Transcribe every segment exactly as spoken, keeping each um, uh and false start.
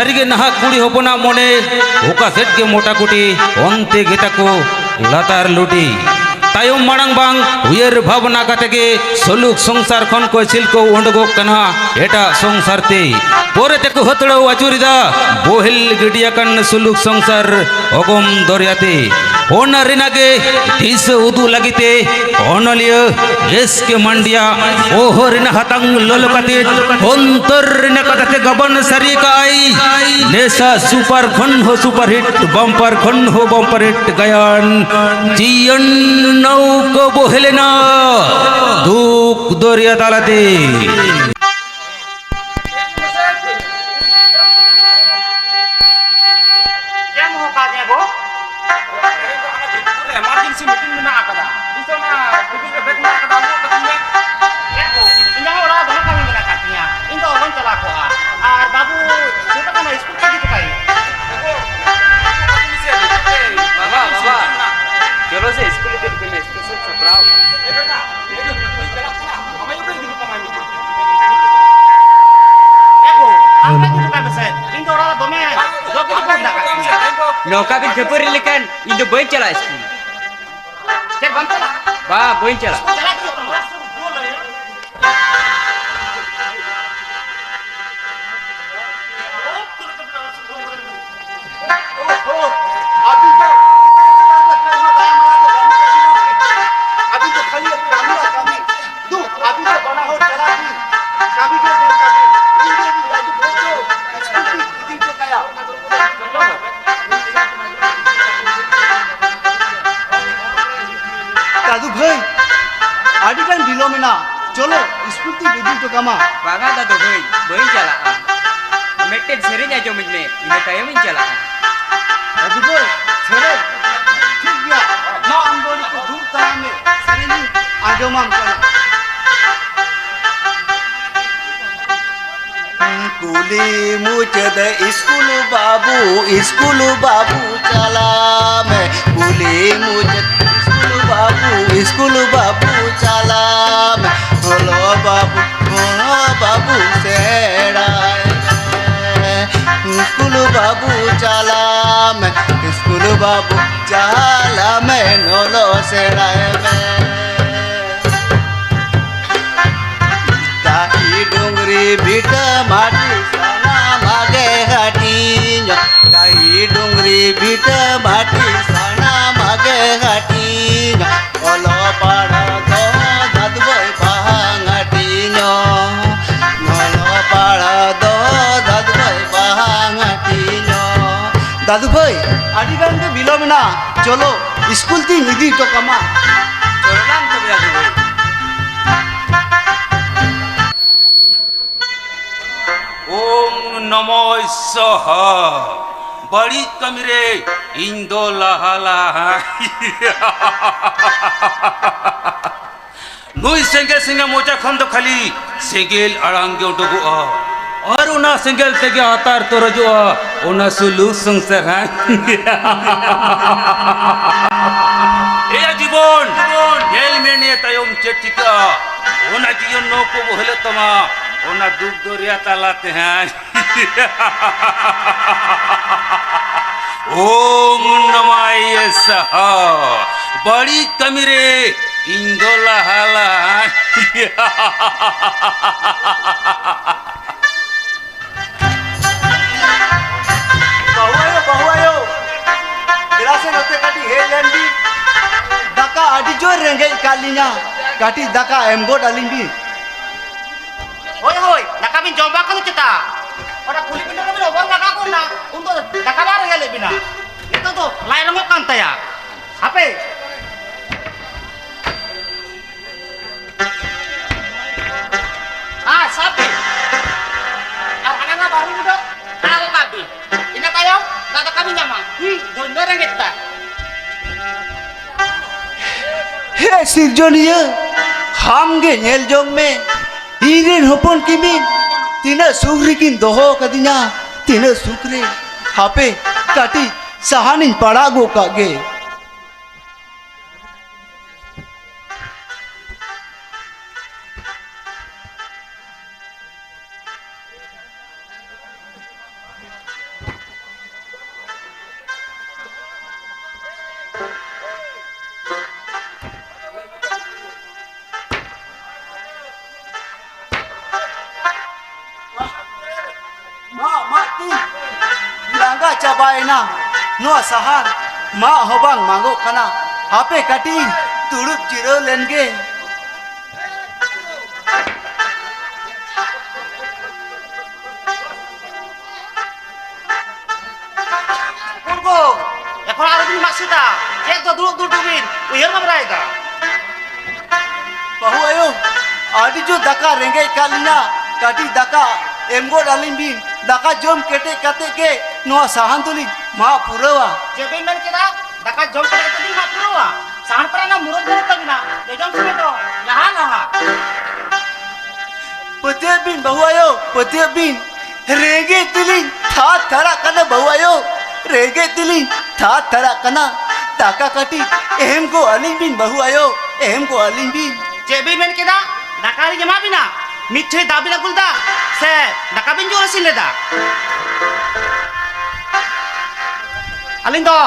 ᱥᱟᱹᱨᱤᱜᱮ ᱱᱟᱦᱟᱜ ᱠᱩᱲᱤ ᱦᱚᱯᱚᱱᱟᱜ ᱢᱚᱱᱮ ᱚᱠᱟ ᱥᱮᱫ ᱜᱮ ᱢᱚᱴᱟ ᱠᱩᱴᱤ, ᱚᱱᱛᱮ ᱜᱮ ᱛᱟᱠᱚ ᱞᱟᱛᱟᱨ ᱞᱩᱴᱤ᱾ ᱛᱟᱭᱚᱢ ᱢᱟᱲᱟᱝ ᱵᱟᱝ ᱩᱭᱦᱟᱹᱨ ᱵᱷᱟᱵᱽᱱᱟ ᱠᱟᱛᱮ ᱜᱮ ᱥᱩᱞᱩᱠ ᱥᱚᱝᱥᱟᱨ ᱠᱷᱚᱱ ᱠᱚ ᱪᱤᱞᱠᱟᱹᱣ ᱩᱰᱩᱠᱚᱜ ᱠᱟᱱᱟ ᱮᱴᱟᱜ ᱥᱚᱝᱥᱟᱨ ᱛᱮ᱾ ᱯᱚᱨᱮ ᱛᱮᱠᱚ ᱦᱟᱹᱛᱲᱟᱹᱣ ᱟᱹᱪᱩᱨᱮᱫᱟ ᱵᱳᱦᱮᱞ ᱜᱤᱰᱤᱭᱟᱠᱟᱱ ᱥᱩᱞᱩᱠ ᱥᱚᱝᱥᱟᱨ ᱚᱜᱚᱢ ᱫᱚᱨᱭᱟ ᱛᱮ᱾ ᱚᱱᱟ ᱨᱮᱱᱟᱜ ᱜᱮ ᱫᱤᱥᱟᱹ ᱩᱫᱩᱜ ᱞᱟᱹᱜᱤᱫ ᱛᱮ ᱚᱱᱚᱞᱤᱭᱟᱹ ᱮᱥ ᱠᱮ ᱢᱟᱱᱰᱤᱭᱟ ᱵᱚᱦᱚᱜ ᱨᱮᱱᱟᱜ ᱦᱟᱛᱟᱝ ᱞᱚᱞᱚ ᱠᱟᱛᱮ, ᱚᱱᱛᱚᱨ ᱨᱮᱱᱟᱜ ᱠᱟᱛᱷᱟ ᱛᱮ ᱜᱟᱵᱟᱱ ᱥᱟᱹᱨᱤ ᱠᱟᱜᱼᱟᱭ᱾ ᱱᱮᱥᱟ ᱥᱩᱯᱟᱨ ᱠᱷᱚᱱ ᱦᱚᱸ ᱥᱩᱯᱟᱨ ᱦᱤᱴ, ᱵᱟᱢᱯᱟᱨ ᱠᱷᱚᱱ ᱦᱚᱸ ᱵᱟᱢᱯᱟᱨ ᱦᱤᱴ ᱜᱟᱭᱟᱱ᱾ ᱡᱤᱭᱚᱱ ᱱᱟᱹᱣᱠᱟᱹ ᱵᱚᱦᱮᱞᱮᱱᱟ ᱫᱩᱠ ᱫᱚᱨᱭᱟ ᱛᱟᱞᱟᱛᱮ᱾ ᱪᱮᱫ ᱮᱢ ᱦᱚᱦᱚ ᱠᱟᱣᱫᱤᱧᱟ ᱜᱳ? ᱮᱢᱟᱨᱡᱮᱱᱥᱤ ᱢᱤᱴᱤᱝ ᱢᱮᱱᱟᱜ ᱟᱠᱟᱫᱟ᱾ ᱤᱧ ᱫᱚ ᱚᱱᱟ ᱴᱮᱵᱤᱞ ᱨᱮ ᱵᱮᱜᱽ ᱢᱮᱱᱟᱜ ᱟᱠᱟᱫᱟ, ᱟᱹᱜᱩ ᱠᱟᱹᱛᱤᱧ ᱢᱮ᱾ ᱪᱮᱫ ᱠᱚ? ᱤᱧ ᱦᱚᱸ ᱚᱲᱟᱜ ᱨᱮ ᱫᱚᱢᱮ ᱠᱟᱹᱢᱤ ᱢᱮᱱᱟᱜ ᱟᱠᱟᱫ ᱛᱤᱧᱟ᱾ ᱤᱧ ᱫᱚ ᱚᱦᱚᱧ ᱪᱟᱞᱟᱣ ᱠᱚᱜᱼᱟ᱾ ᱟᱨ ᱵᱟᱹᱵᱩ ᱥᱩᱨ ᱠᱟᱱᱟ, ᱥᱠᱩᱞ ᱠᱚ ᱤᱫᱤ ᱦᱚᱴᱚ ᱠᱟᱭ᱾ ᱵᱟᱵᱟ, ᱵᱟᱵᱟ, ᱪᱚᱞᱚ ᱥᱮ ᱥᱠᱩᱞ ᱤᱫᱤ ᱦᱚᱴᱚ ᱠᱟᱭ ᱢᱮ, ᱥᱯᱮᱥᱟᱞ ᱥᱟᱯᱲᱟᱣ᱾ ᱮ ᱜᱳ, ᱟᱢ ᱯᱮ ᱫᱩᱲᱩᱵ ᱠᱟᱱ ᱢᱮᱥᱮ᱾ ᱤᱧ ᱫᱚ ᱚᱲᱟᱜ ᱨᱮ ᱫᱚᱢᱮ ᱡᱚᱜ ᱜᱤᱰᱤ ᱠᱚ ᱢᱮᱱᱟᱜ ᱟᱠᱟᱫ ᱛᱤᱧᱟ᱾ ᱱᱚᱝᱠᱟ ᱵᱤᱱ ᱠᱷᱟᱹᱯᱟᱹᱨᱤ ᱞᱮᱠᱷᱟᱱ ᱤᱧ ᱫᱚ ᱵᱟᱹᱧ ᱪᱟᱞᱟᱜᱼᱟ ᱥᱠᱩᱞ᱾ ᱪᱮᱫ ᱵᱟᱢ ᱪᱟᱞᱟᱜᱼᱟ? ᱵᱟ, ᱵᱟᱹᱧ ᱪᱟᱞᱟᱜᱼᱟ᱾ ᱪᱟᱞᱟᱜ ᱜᱮ ᱦᱩᱭᱩᱜ ᱛᱟᱢᱟ᱾ ᱟᱹᱵᱤᱱ ᱫᱚ ᱠᱷᱟᱹᱞᱤ ᱠᱟᱹᱢᱤ ᱟᱨ ᱠᱟᱹᱢᱤ᱾ ᱫᱩ, ᱟᱹᱵᱤᱱ ᱫᱚ ᱵᱟᱱᱟ ᱦᱚᱲ ᱪᱟᱞᱟᱜ ᱵᱤᱱ, ᱠᱟᱹᱢᱤ ᱜᱮ ᱧᱮᱞ ᱛᱟᱵᱤᱱ᱾ ᱤᱧ ᱫᱚ ᱩᱱᱤ ᱫᱟᱫᱩ ᱵᱷᱟᱹᱭ ᱫᱚ ᱥᱠᱩᱞ ᱛᱮᱧ ᱤᱫᱤ ᱦᱚᱴᱚ ᱠᱟᱭᱟ᱾ ᱫᱟᱫᱩ ᱵᱷᱟᱹᱭ, ᱟᱹᱰᱤ ᱜᱟᱱ ᱵᱤᱞᱚᱢ ᱮᱱᱟ, ᱪᱚᱞᱚ ᱥᱠᱩᱞ ᱛᱮᱧ ᱤᱫᱤ ᱦᱚᱴᱚ ᱠᱟᱢᱟ᱾ ᱵᱟᱝᱟ ᱫᱟᱫᱩ ᱵᱷᱟᱹᱭ, ᱵᱟᱹᱧ ᱪᱟᱞᱟᱜᱼᱟ, ᱢᱤᱫᱴᱮᱱ ᱥᱮᱨᱮᱧ ᱟᱸᱡᱚᱢᱟᱹᱧ ᱢᱮ, ᱤᱱᱟᱹ ᱛᱟᱭᱚᱢᱤᱧ ᱪᱟᱞᱟᱜᱼᱟ᱾ ᱫᱟᱫᱩ ᱵᱷᱟᱹᱭ, ᱥᱮᱨᱮᱧ? ᱴᱷᱤᱠ ᱜᱮᱭᱟ, ᱢᱟ ᱟᱢ ᱫᱚ ᱱᱤᱛᱚᱜ ᱫᱩᱲᱩᱵ ᱛᱟᱞᱟᱝ ᱢᱮ, ᱥᱮᱨᱮᱧᱤᱧ ᱟᱸᱡᱚᱢᱟᱢ ᱠᱟᱱᱟ᱾ ᱠᱩᱞᱦᱤ ᱢᱩᱪᱟᱹᱫ ᱥᱠᱩᱞ ᱵᱟᱹᱵᱩ, ᱥᱠᱩᱞ ᱵᱟᱹᱵᱩ ᱪᱟᱞᱟᱜ ᱢᱮ᱾ ᱠᱩᱞᱦᱤ ᱢᱩᱪᱟᱹᱫ ᱥᱠᱩᱞ ᱵᱟᱹᱵᱩ, ᱥᱠᱩᱞ ᱵᱟᱹᱵᱩ ᱪᱟᱞᱟᱜ ᱢᱮ᱾ ᱚᱞᱚᱜ ᱵᱟᱹᱵᱩ, ᱚᱞᱚᱜ ᱵᱟᱹᱵᱩ ᱥᱮᱬᱟᱭ ᱢᱮ᱾ ᱥᱠᱩᱞ ᱵᱟᱹᱵᱩ ᱪᱟᱞᱟᱜ ᱢᱮ, ᱥᱠᱩᱞ ᱵᱟᱹᱵᱩ ᱪᱟᱞᱟᱜ ᱢᱮ, ᱚᱞᱚᱜ ᱥᱮᱬᱟᱭ ᱢᱮ᱾ ᱰᱟᱹᱦᱤ ᱰᱩᱝᱨᱤ ᱵᱷᱤᱴᱟᱹ ᱢᱟᱹᱴᱤ ᱥᱟᱱᱟᱢᱟᱜ ᱜᱮ ᱦᱟᱹᱴᱤᱧᱚᱜ, ᱰᱟᱹᱦᱤ ᱰᱩᱝᱨᱤ ᱵᱷᱤᱴᱟᱹ ᱢᱟᱹᱴᱤ ᱥᱟᱱᱟᱢᱟᱜ ᱜᱮ ᱦᱟᱹᱴᱤᱧᱚᱜ, ᱚᱞᱚᱜ ᱯᱟᱲᱦᱟᱣ ᱫᱚ ᱫᱟᱫᱩ ᱵᱷᱟᱹᱭ ᱵᱟᱝ ᱦᱟᱹᱴᱤᱧᱚᱜ, ᱚᱞᱚᱜ ᱯᱟᱲᱦᱟᱣ ᱫᱚ ᱫᱟᱫᱩ ᱵᱷᱟᱹᱭ ᱵᱟᱝ ᱦᱟᱹᱴᱤᱧᱚᱜ᱾ ᱫᱟᱫᱩ ᱵᱷᱟᱹᱭ, ᱟᱹᱰᱤ ᱜᱟᱱ ᱜᱮ ᱵᱤᱞᱚᱢ ᱮᱱᱟ, ᱪᱚᱞᱚ ᱥᱠᱩᱞ ᱛᱤᱧ ᱤᱫᱤ ᱦᱚᱴᱚ ᱠᱟᱢᱟ᱾ ᱪᱚᱞᱚᱱ ᱛᱚᱵᱮ ᱫᱟᱫᱩ ᱵᱷᱟᱹᱭ᱾ ᱳᱢ ᱱᱚᱢᱚ ᱥᱚᱦᱟ᱾ ᱵᱟᱹᱲᱤᱡ ᱠᱟᱹᱢᱤ ᱨᱮ ᱤᱧ ᱫᱚ ᱞᱟᱦᱟ ᱞᱟᱦᱟ᱾ ᱱᱩᱭ ᱥᱮᱸᱜᱮᱞ ᱥᱮᱸᱜᱮᱞ ᱢᱚᱪᱟ ᱠᱷᱚᱱ ᱫᱚ ᱠᱷᱟᱹᱞᱤ ᱥᱮᱸᱜᱮᱞ ᱟᱲᱟᱝ ᱜᱮ ᱩᱰᱩᱠᱚᱜᱼᱟ᱾ ᱟᱨ ᱚᱱᱟ ᱥᱮᱸᱜᱮᱞ ᱛᱮᱜᱮ ᱟᱛᱟᱨ ᱛᱚᱨᱚᱡᱚᱜᱼᱟ ᱚᱱᱟ ᱥᱩᱞᱩᱠ ᱥᱚᱝᱥᱟᱨ᱾ ᱦᱮᱸ? ᱮᱭᱟ ᱡᱤᱵᱚᱱ, ᱧᱮᱞ ᱢᱮ ᱱᱤᱭᱟᱹ ᱛᱟᱭᱚᱢ ᱪᱮᱫ ᱪᱤᱠᱟᱹᱜᱼᱟ᱾ ᱚᱱᱟ ᱡᱤᱭᱚᱱ ᱱᱚᱣᱟ ᱠᱚ ᱵᱚᱦᱮᱞᱚᱜ ᱛᱟᱢᱟ, ᱚᱱᱟ ᱫᱩᱠ ᱫᱚᱨᱭᱟ ᱛᱟᱞᱟ ᱛᱮ᱾ ᱦᱮᱸ? ᱳᱢ ᱱᱚᱢᱟᱭ ᱥᱟᱦᱟ᱾ ᱵᱟᱹᱲᱤᱡ ᱠᱟᱹᱢᱤ ᱨᱮ ᱤᱧ ᱫᱚ ᱞᱟᱦᱟ ᱞᱟᱦᱟ᱾ ᱵᱟᱹᱦᱩ ᱟᱭᱳ, ᱵᱟᱹᱦᱩ ᱟᱭᱳ, ᱫᱮᱞᱟ ᱥᱮ ᱱᱚᱛᱮ ᱠᱟᱹᱴᱤᱡ ᱦᱮᱡ ᱞᱮᱱ ᱵᱤᱱ᱾ ᱫᱟᱠᱟ ᱟᱹᱰᱤ ᱡᱳᱨ ᱨᱮᱸᱜᱮᱡ ᱟᱠᱟᱫ ᱞᱤᱧᱟ, ᱠᱟᱹᱴᱤᱡ ᱫᱟᱠᱟ ᱮᱢ ᱜᱚᱫ ᱟᱹᱞᱤᱧ ᱵᱤᱱ᱾ ᱦᱳᱭ, ᱦᱳᱭ, ᱫᱟᱠᱟ ᱵᱤᱱ ᱡᱚᱢ ᱵᱟᱲᱟ ᱠᱮᱫᱟ ᱪᱮᱛᱟ? ᱚᱱᱟ ᱠᱩᱞᱦᱤ ᱯᱤᱸᱰᱟᱹ ᱨᱮᱵᱤᱱ ᱚᱵᱚᱨ ᱞᱟᱜᱟᱣ ᱠᱚᱜ ᱱᱟ, ᱩᱱ ᱫᱚ ᱫᱟᱠᱟ ᱵᱟᱭ ᱨᱮᱸᱜᱮᱡ ᱞᱮᱫ ᱵᱤᱱᱟ᱾ ᱱᱤᱛᱚᱜ ᱫᱚ ᱞᱟᱡ ᱨᱚᱸᱜᱚᱜ ᱠᱟᱱ ᱛᱟᱭᱟ᱾ ᱦᱟᱯᱮ᱾ ᱦᱮᱸ, ᱥᱟᱵ ᱵᱤᱱ᱾ ᱟᱨ ᱦᱟᱱᱟ ᱱᱟ ᱵᱟᱹᱨᱩ ᱜᱩᱰᱟᱹ ᱟᱲᱟᱜ ᱜᱚᱫ ᱠᱟᱜ ᱵᱤᱱ᱾ ᱤᱱᱟᱹ ᱛᱟᱭᱚᱢ ᱫᱟᱜ ᱫᱟᱠᱟ ᱵᱤᱱ ᱧᱟᱢᱟ᱾ ᱦᱩᱸ, ᱫᱷᱚᱱᱭᱚ ᱨᱮᱸᱜᱮᱡ ᱛᱟ᱾ ᱦᱮ ᱥᱤᱨᱡᱚᱱᱤᱭᱟᱹ, ᱟᱢ ᱜᱮ ᱧᱮᱞ ᱡᱚᱝ ᱢᱮ, ᱤᱧ ᱨᱮᱱ ᱦᱚᱯᱚᱱ ᱠᱤᱢᱤᱱ ᱛᱤᱱᱟᱹᱜ ᱥᱩᱠ ᱨᱮᱠᱤᱱ ᱫᱚᱦᱚ ᱠᱟᱫᱤᱧᱟ, ᱛᱤᱱᱟᱹᱜ ᱥᱩᱠ ᱨᱮ᱾ ᱦᱟᱯᱮ, ᱠᱟᱹᱴᱤᱡ ᱥᱟᱦᱟᱱᱤᱧ ᱯᱟᱲᱟᱜ ᱜᱚᱜ ᱠᱟᱜ ᱜᱮ᱾ ᱞᱟᱸᱜᱟ ᱪᱟᱵᱟᱭᱮᱱᱟ᱾ ᱱᱚᱣᱟ ᱥᱟᱦᱟᱱ ᱢᱟᱜ ᱦᱚᱸ ᱵᱟᱝ ᱢᱟᱜᱚᱜ ᱠᱟᱱᱟ᱾ ᱦᱟᱯᱮ ᱠᱟᱹᱴᱤᱡ ᱤᱧ ᱫᱩᱲᱩᱵ ᱡᱤᱨᱟᱹᱣ ᱞᱮᱱ ᱜᱮ᱾ ᱩᱠᱩᱨ ᱜᱚ, ᱮᱠᱷᱚᱱ ᱟᱨᱚ ᱵᱤᱱ ᱢᱟᱜ ᱥᱮᱫᱟ? ᱪᱮᱫ ᱫᱚ ᱫᱩᱲᱩᱵ ᱫᱩᱲᱩᱵ ᱵᱤᱱ ᱩᱭᱦᱟᱹᱨ ᱵᱷᱟᱵᱽᱱᱟᱭᱮᱫᱟ? ᱵᱟᱹᱦᱩ ᱟᱭᱳ, ᱟᱹᱰᱤ ᱡᱳᱨ ᱫᱟᱠᱟ ᱨᱮᱸᱜᱮᱡ ᱠᱟᱫ ᱞᱤᱧᱟ, ᱠᱟᱹᱴᱤᱡ ᱫᱟᱠᱟ ᱮᱢ ᱜᱚᱫ ᱟᱹᱞᱤᱧ ᱵᱤᱱ, ᱫᱟᱠᱟ ᱡᱚᱢ ᱠᱮᱴᱮᱡ ᱠᱟᱛᱮ ᱜᱮ ᱱᱚᱣᱟ ᱥᱟᱦᱟᱱ ᱫᱚᱞᱤᱧ ᱢᱟᱜ ᱯᱩᱨᱟᱹᱣᱟ᱾ ᱪᱮᱫ ᱵᱤᱱ ᱢᱮᱱ ᱠᱮᱫᱟ? ᱫᱟᱠᱟ ᱡᱚᱢ ᱠᱮᱴᱮᱡ ᱠᱟᱛᱮ ᱵᱤᱱ ᱢᱟᱜ ᱯᱩᱨᱟᱹᱣᱟ? ᱥᱟᱦᱟᱱ ᱯᱟᱲᱟᱜ ᱨᱮᱱᱟᱜ ᱢᱩᱨᱟᱹᱫ ᱵᱟᱹᱱᱩᱜ ᱛᱟᱵᱤᱱᱟ, ᱡᱚᱡᱚᱢ ᱥᱚᱢᱚᱭ ᱫᱚ ᱞᱟᱦᱟ ᱞᱟᱦᱟ᱾ ᱯᱟᱹᱛᱭᱟᱹᱜ ᱵᱤᱱ ᱵᱟᱹᱦᱩ ᱟᱭᱳ, ᱯᱟᱹᱛᱭᱟᱹᱜ ᱵᱤᱱ, ᱨᱮᱸᱜᱮᱡ ᱛᱮᱞᱤᱧ ᱛᱷᱟᱨ ᱛᱷᱟᱨᱟᱜ ᱠᱟᱱᱟ ᱵᱟᱹᱦᱩ ᱟᱭᱳ, ᱨᱮᱸᱜᱮᱡ ᱛᱮᱞᱤᱧ ᱛᱷᱟᱨ ᱛᱷᱟᱨᱟᱜ ᱠᱟᱱᱟ᱾ ᱫᱟᱠᱟ ᱠᱟᱹᱴᱤᱡ ᱮᱢ ᱜᱚ ᱟᱹᱞᱤᱧ ᱵᱤᱱ ᱵᱟᱹᱦᱩ ᱟᱭᱳ, ᱮᱢ ᱜᱚ ᱟᱹᱞᱤᱧ ᱵᱤᱱ᱾ ᱪᱮᱫ ᱵᱤᱱ ᱢᱮᱱ ᱠᱮᱫᱟ? ᱫᱟᱠᱟ ᱞᱤᱧ ᱮᱢᱟ ᱵᱤᱱᱟ? ᱢᱤᱫ ᱴᱷᱮᱡ ᱫᱟᱜ ᱵᱤᱱ ᱟᱹᱜᱩ ᱞᱮᱫᱟ ᱥᱮ ᱫᱟᱠᱟ ᱵᱤᱱ ᱡᱚᱢ ᱤᱥᱤᱱ ᱞᱮᱫᱟ? ᱟᱹᱞᱤᱧ ᱫᱚ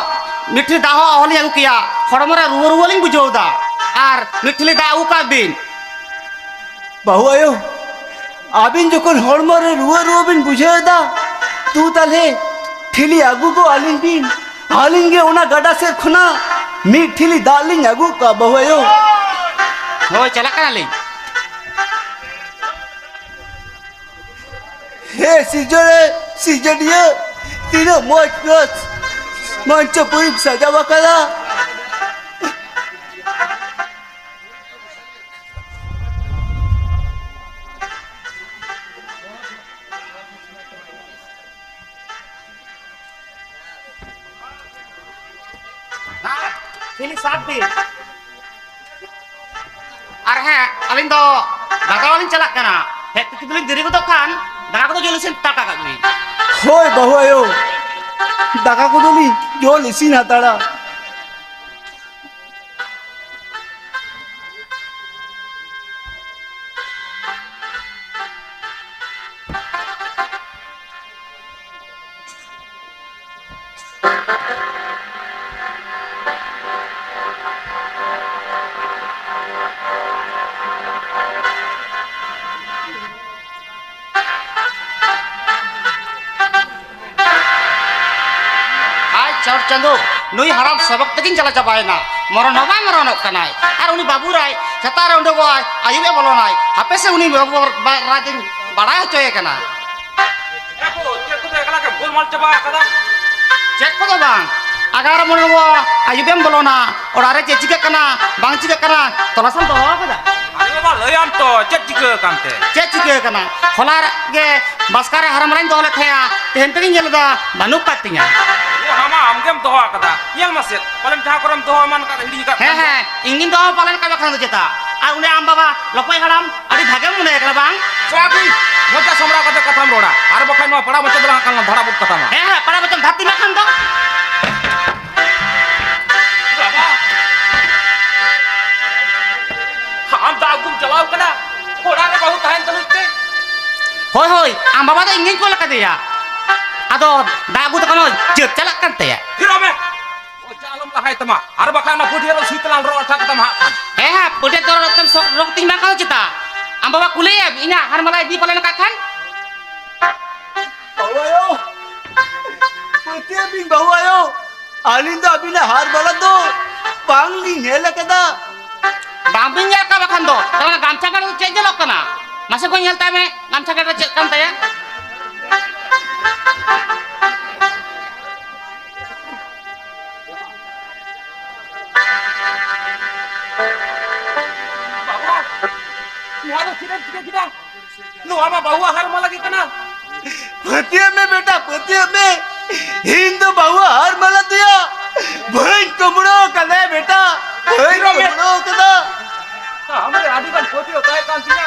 ᱢᱤᱫ ᱴᱷᱮᱡ ᱫᱟᱜ ᱦᱚᱸ ᱚᱦᱚᱞᱤᱧ ᱟᱹᱜᱩ ᱠᱮᱭᱟ, ᱦᱚᱲᱢᱚ ᱨᱮ ᱨᱩᱣᱟᱹ ᱨᱩᱣᱟᱹ ᱞᱤᱧ ᱵᱩᱡᱷᱟᱹᱣ ᱮᱫᱟ᱾ ᱟᱨ ᱢᱤᱫ ᱴᱷᱮᱡ ᱫᱟᱜ ᱟᱹᱜᱩ ᱠᱟᱜ ᱵᱤᱱ᱾ ᱵᱟᱹᱦᱩ ᱟᱭᱳ, ᱟᱹᱵᱤᱱ ᱡᱚᱠᱷᱚᱱ ᱦᱚᱲᱢᱚ ᱨᱮ ᱨᱩᱣᱟᱹ ᱨᱩᱣᱟᱹ ᱵᱤᱱ ᱵᱩᱡᱷᱟᱹᱣ ᱮᱫᱟ, ᱛᱩ ᱛᱟᱞᱦᱮ ᱴᱷᱤᱞᱤ ᱟᱹᱜᱩ ᱜᱚ ᱟᱹᱞᱤᱧ ᱵᱤᱱ᱾ ᱟᱹᱞᱤᱧ ᱜᱮ ᱚᱱᱟ ᱜᱟᱰᱟ ᱥᱮᱫ ᱠᱷᱚᱱᱟᱜ ᱢᱤᱫ ᱴᱷᱤᱞᱤ ᱫᱟᱜ ᱞᱤᱧ ᱟᱹᱜᱩ ᱠᱚᱣᱟ ᱵᱟᱹᱦᱩ ᱟᱭᱳ᱾ ᱦᱳᱭ, ᱪᱟᱞᱟᱜ ᱠᱟᱱᱟᱞᱤᱧ᱾ ᱦᱮ ᱥᱤᱨᱡᱚᱱ ᱨᱮ ᱥᱤᱨᱡᱚᱱᱤᱭᱟᱹ, ᱛᱤᱱᱟᱹᱜ ᱢᱚᱡᱽ ᱢᱚᱡᱽ ᱢᱚᱧᱪᱚᱯᱩᱨᱤᱢ ᱥᱟᱡᱟᱣ ᱟᱠᱟᱫᱟ᱾ ᱴᱷᱤᱞᱤ ᱥᱟᱵ ᱵᱤᱱ᱾ ᱟᱨ ᱦᱮᱸ, ᱟᱹᱞᱤᱧ ᱫᱚ ᱫᱟᱠᱟ ᱞᱤᱧ ᱪᱟᱞᱟᱜ ᱠᱟᱱᱟ᱾ ᱦᱮᱡ ᱛᱮ ᱡᱩᱫᱤ ᱞᱤᱧ ᱫᱮᱨᱤ ᱜᱚᱫᱚᱜ ᱠᱷᱟᱱ, ᱫᱟᱠᱟ ᱠᱚᱫᱚ ᱡᱚᱞᱫᱤ ᱤᱥᱤᱱ ᱦᱟᱛᱟᱲ ᱠᱟᱜ ᱵᱤᱱ᱾ ᱦᱳᱭ, ᱵᱟᱹᱦᱩ ᱟᱭᱳ, ᱫᱟᱠᱟ ᱠᱚᱫᱚ ᱞᱤᱧ ᱡᱚᱞᱫᱤ ᱤᱥᱤᱱ ᱦᱟᱛᱟᱲᱟ᱾ ᱪᱟᱸᱫᱚ, ᱪᱟᱸᱫᱚ, ᱱᱩᱭ ᱦᱟᱲᱟᱢ ᱥᱚᱵᱚᱠ ᱛᱮᱜᱤᱧ ᱪᱟᱞᱟᱣ ᱪᱟᱵᱟᱭᱮᱱᱟ᱾ ᱢᱚᱨᱚᱱ ᱦᱚᱸ ᱵᱟᱭ ᱢᱚᱨᱚᱱᱚᱜ ᱠᱟᱱᱟᱭ᱾ ᱟᱨ ᱩᱱᱤ ᱵᱟᱹᱵᱩ ᱨᱟᱭ ᱥᱮᱛᱟᱜ ᱨᱮ ᱩᱰᱩᱠᱚᱜᱼᱟᱭ, ᱟᱹᱭᱩᱵ ᱮ ᱵᱚᱞᱚᱱᱟᱭ᱾ ᱦᱟᱯᱮ ᱥᱮ ᱩᱱᱤ ᱵᱟᱹᱵᱩ ᱨᱟᱡᱽ ᱤᱧ ᱵᱟᱲᱟᱭ ᱦᱚᱪᱚᱭᱮ ᱠᱟᱱᱟ᱾ ᱮ ᱜᱳ, ᱪᱮᱫ ᱠᱚᱫᱚ ᱮᱠᱞᱟ ᱜᱮᱢ ᱜᱳᱞᱢᱟᱞ ᱪᱟᱵᱟ ᱟᱠᱟᱫᱟ? ᱪᱮᱫ ᱠᱚᱫᱚ ᱵᱟᱝ, ᱟᱜᱟᱨ ᱢᱚᱱᱮ ᱦᱚᱸ ᱟᱹᱭᱩᱵ ᱮᱢ ᱵᱚᱞᱚᱱᱟ, ᱚᱲᱟᱜ ᱨᱮ ᱪᱮᱫ ᱪᱤᱠᱟᱹᱜ ᱠᱟᱱᱟ, ᱵᱟᱝ ᱪᱤᱠᱟᱹᱜ ᱠᱟᱱᱟ, ᱛᱚᱞᱟᱥ ᱮᱢ ᱫᱚᱦᱚ ᱟᱠᱟᱫᱟ? ᱟᱨᱮ ᱵᱟᱵᱟ, ᱞᱟᱹᱭᱟᱢ ᱛᱚ, ᱪᱮᱫ ᱪᱤᱠᱟᱹ ᱟᱠᱟᱱ ᱛᱮ? ᱪᱮᱫ ᱪᱤᱠᱟᱹ ᱟᱠᱟᱱᱟ? ᱦᱚᱞᱟ ᱜᱮ ᱵᱟᱥᱠᱟ ᱨᱮ ᱦᱟᱨᱟᱢᱟᱨᱟᱧ ᱫᱚᱦᱚ ᱞᱮᱫ ᱛᱟᱦᱮᱸᱜᱼᱟ, ᱛᱮᱦᱮᱧ ᱛᱮᱜᱤᱧ ᱧᱮᱞ ᱮᱫᱟ ᱵᱟᱹᱱᱩᱜ ᱠᱟᱫ ᱛᱤᱧᱟ᱾ ᱳ, ᱟᱢ ᱢᱟ ᱟᱢᱜᱮᱢ ᱫᱚᱦᱚ ᱟᱠᱟᱫᱟ᱾ ᱧᱮᱞ ᱢᱟᱥᱮ, ᱯᱟᱞᱮᱱ ᱡᱟᱦᱟᱸ ᱠᱚᱨᱮᱢ ᱫᱚᱦᱚ ᱮᱢᱟᱱ ᱟᱠᱟᱫ, ᱦᱤᱲᱤᱧ ᱟᱠᱟᱫ ᱦᱮᱸ, ᱠᱷᱟᱱ ᱫᱚ᱾ ᱦᱮᱸ, ᱤᱧ ᱜᱤᱧ ᱫᱚᱦᱚ ᱯᱟᱞᱮᱱ ᱟᱠᱟᱫ ᱵᱟᱠᱷᱟᱱ ᱫᱚ ᱪᱮᱛᱟ? ᱟᱨ ᱩᱱᱤ ᱟᱢ ᱵᱟᱵᱟ ᱞᱚᱠᱚᱭ ᱦᱟᱲᱟᱢ ᱟᱹᱰᱤ ᱵᱷᱟᱜᱮᱢ ᱢᱚᱱᱮᱭ ᱠᱟᱱᱟ ᱵᱟᱝ? ᱥᱚᱣᱟᱜᱤ, ᱢᱚᱪᱟ ᱥᱟᱢᱲᱟᱣ ᱠᱟᱛᱮ ᱠᱟᱛᱷᱟᱢ ᱨᱚᱲᱟ, ᱟᱨ ᱵᱟᱠᱷᱟᱱ ᱱᱚᱣᱟ ᱯᱟᱲᱟ ᱢᱚᱪᱟ ᱫᱚ ᱦᱟᱸᱜ ᱠᱷᱟᱱ ᱵᱷᱟᱲᱟ ᱵᱩᱴ ᱠᱟᱛᱟᱢᱟ᱾ ᱦᱮᱸ, ᱦᱮᱸ, ᱯᱟᱲᱟ ᱢᱚᱪᱟᱢ ᱫᱷᱟᱹᱨᱛᱤ ᱢᱟ ᱠᱷᱟᱱ ᱫᱚ᱾ ᱵᱟᱵᱟ! ᱟᱢ ᱫᱟᱜ ᱟᱹᱜᱩᱢ ᱪᱟᱞᱟᱣ ᱠᱟᱱᱟ? ᱚᱲᱟᱜ ᱨᱮ ᱵᱟᱹᱦᱩ ᱛᱟᱦᱮᱱ ᱛᱟᱹᱞᱤᱧ ᱛᱮ? ᱦᱳᱭ, ᱦᱳᱭ, ᱟᱢ ᱵᱟᱵᱟ ᱫᱚ ᱤᱧ ᱜᱤᱧ ᱠᱚᱞ ᱟᱠᱟᱫᱮᱭᱟ᱾ ᱟᱫᱚ ᱫᱟᱜ ᱟᱹᱜᱩ ᱫᱚ ᱠᱳᱱᱳ ᱡᱟᱹᱛ ᱪᱟᱞᱟᱜ ᱠᱟᱱ ᱛᱟᱭᱟ᱾ ᱛᱷᱤᱨᱚᱜ ᱢᱮ! ᱢᱚᱪᱟ ᱟᱞᱚᱢ ᱞᱟᱦᱟᱭ ᱛᱟᱢᱟ, ᱟᱨ ᱵᱟᱠᱷᱟᱱ ᱚᱱᱟ ᱯᱟᱹᱴᱭᱟᱹ ᱨᱮ ᱥᱩᱭ ᱛᱮᱞᱟᱝ ᱨᱚᱜ ᱟᱴᱷᱟ ᱠᱟᱛᱟᱢᱟ ᱦᱟᱸᱜ ᱠᱷᱟᱱ᱾ ᱦᱮᱸ, ᱦᱮᱸ, ᱯᱟᱹᱴᱭᱟᱹ ᱫᱚ ᱨᱚᱜ ᱛᱮᱢ ᱥᱚ-, ᱨᱚᱜ ᱛᱤᱧ ᱢᱟ ᱠᱟᱱ ᱪᱮᱛᱟ? ᱟᱢ ᱵᱟᱵᱟ ᱠᱩᱞᱤᱭᱮᱢ, ᱤᱧᱟᱹᱜ ᱦᱟᱨᱢᱟᱞᱟ ᱤᱫᱤ ᱯᱟᱞᱮᱱ ᱠᱟᱜ ᱠᱷᱟᱱ? ᱵᱟᱹᱦᱩ ᱟᱭᱳ, ᱯᱟᱹᱛᱭᱟᱹᱣ ᱵᱤᱱ ᱵᱟᱹᱦᱩ ᱟᱭᱳ, ᱟᱹᱞᱤᱧ ᱫᱚ ᱟᱹᱵᱤᱱᱟᱜ ᱦᱟᱨ ᱢᱟᱞᱟ ᱫᱚ ᱵᱟᱝᱞᱤᱧ ᱧᱮᱞ ᱟᱠᱟᱫᱟ᱾ ᱵᱟᱝᱵᱤᱱ ᱧᱮᱞ ᱟᱠᱟᱫ ᱵᱟᱠᱷᱟᱱ ᱫᱚ, ᱛᱟᱦᱚᱞᱮ ᱚᱱᱟ ᱜᱟᱢᱪᱷᱟ ᱜᱟᱸᱰᱮ ᱫᱚ ᱪᱮᱫ ᱧᱮᱞᱚᱜ ᱠᱟᱱᱟ? ᱢᱟᱥᱮ ᱠᱚ ᱧᱮᱞ ᱛᱟᱭ ᱢᱮ, ᱜᱟᱢᱪᱷᱟ ᱜᱟᱸᱰᱮ ᱨᱮ ᱪᱮᱫ ᱠᱟᱱ ᱛᱟᱭᱟ? ᱵᱟᱵᱟ, ᱱᱚᱣᱟ ᱫᱚ ᱪᱮᱫ ᱮᱢ ᱪᱤᱠᱟᱹ ᱠᱮᱫᱟ? ᱱᱚᱣᱟ ᱢᱟ ᱵᱟᱹᱦᱩᱣᱟᱜ ᱦᱟᱨ ᱢᱟᱞᱟ ᱜᱮ ᱠᱟᱱᱟ᱾ ᱯᱟᱹᱛᱭᱟᱹᱜ ᱢᱮ ᱵᱮᱴᱟ, ᱯᱟᱹᱛᱭᱟᱹᱜ ᱢᱮ᱾ ᱤᱧ ᱫᱚ ᱵᱟᱹᱦᱩᱣᱟᱜ ᱦᱟᱨ ᱢᱟᱞᱟ ᱫᱚᱭᱟ ᱵᱟᱹᱧ ᱠᱩᱢᱵᱽᱲᱩ ᱟᱠᱟᱫᱟ ᱵᱮᱴᱟ, ᱵᱟᱹᱧ ᱯᱷᱤᱨᱚ ᱢᱮ᱾ ᱠᱩᱢᱵᱽᱲᱩ ᱟᱠᱟᱫᱟ᱾ ᱟᱢ ᱨᱮ ᱟᱹᱰᱤ ᱜᱟᱱ ᱯᱟᱹᱛᱭᱟᱹᱣ ᱛᱟᱦᱮᱸ ᱠᱟᱱ ᱛᱤᱧᱟ,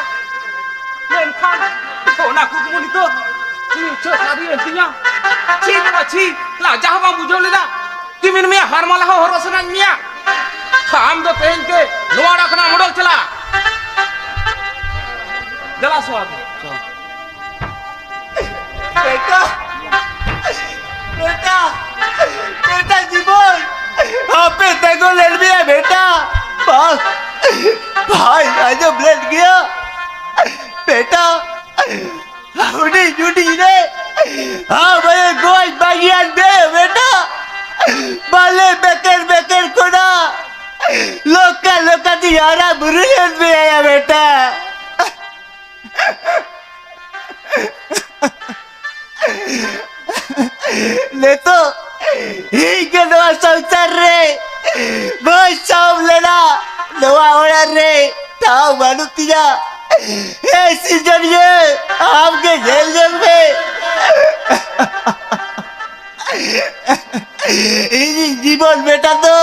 ᱢᱮᱱᱠᱷᱟᱱ ᱚᱱᱟ ᱠᱩᱠᱢᱩ ᱱᱤᱛᱚᱜ ᱤᱧ ᱩᱪᱷᱟᱹ ᱥᱟᱹᱨᱤᱭᱮᱱ ᱛᱤᱧᱟ᱾ ᱪᱷᱤ ᱵᱮᱴᱟ ᱪᱷᱤ, ᱞᱟᱡᱟ ᱦᱚᱸ ᱵᱟᱢ ᱵᱩᱡᱷᱟᱹᱣ ᱞᱮᱫᱟ? ᱠᱤ ᱢᱮᱱ ᱢᱮᱭᱟ ᱦᱟᱨ ᱢᱟᱞᱟ ᱦᱚᱸ ᱦᱚᱨᱚᱜ ᱥᱟᱱᱟᱧ ᱢᱮᱭᱟ? ᱟᱢ ᱫᱚ ᱛᱮᱦᱮᱧ ᱜᱮ ᱱᱚᱣᱟ ᱚᱲᱟᱜ ᱠᱷᱚᱱᱟᱜ ᱮᱢ ᱚᱰᱚᱠ ᱪᱟᱞᱟᱜᱼᱟ᱾ ᱫᱮᱞᱟ ᱥᱚ ᱟᱹᱜᱩ᱾ ᱵᱮᱴᱟ, ᱵᱮᱴᱟ, ᱵᱮᱴᱟ ᱡᱤᱵᱚᱱ, ᱟᱯᱮ ᱛᱮᱸᱜᱚ ᱞᱮᱱ ᱢᱮᱭᱟ ᱵᱮᱴᱟ᱾ ᱵᱟ-, ᱵᱷᱟᱭ ᱟᱸᱡᱚᱢ ᱞᱮᱱ ᱜᱮᱭᱟ ᱵᱮᱴᱟ, ᱦᱩᱰᱤᱧ ᱦᱩᱰᱤᱧ ᱨᱮ ᱟᱢ ᱟᱭᱳ ᱜᱚᱡ ᱵᱟᱹᱜᱤᱭᱟᱫ ᱢᱮ ᱵᱮᱴᱟ᱾ ᱵᱟᱞᱮ ᱵᱮᱠᱮᱨ ᱵᱮᱠᱮᱨ ᱠᱷᱚᱱᱟᱜ ᱞᱚᱠᱟ ᱞᱚᱠᱟ ᱛᱮ ᱦᱟᱨᱟ ᱵᱩᱨᱩ ᱞᱮᱫ ᱢᱮᱭᱟ ᱭᱟ ᱵᱮᱴᱟ᱾ ᱱᱤᱛᱚᱜ ᱤᱧ ᱜᱮ ᱱᱚᱣᱟ ᱥᱚᱝᱥᱟᱨ ᱨᱮ ᱵᱟᱹᱧ ᱥᱟᱦᱚᱵ ᱞᱮᱱᱟ, ᱱᱚᱣᱟ ᱚᱲᱟᱜ ᱨᱮ ᱴᱷᱟᱶ ᱵᱟᱹᱱᱩᱜ ᱛᱤᱧᱟ᱾ ᱦᱮ ᱥᱤᱨᱡᱚᱱᱤᱭᱟᱹ, ᱟᱢ ᱜᱮ ᱧᱮᱞ ᱧᱚᱜ ᱢᱮ᱾ ᱤᱧᱤᱡ ᱡᱤᱵᱚᱱ ᱵᱮᱴᱟ ᱫᱚ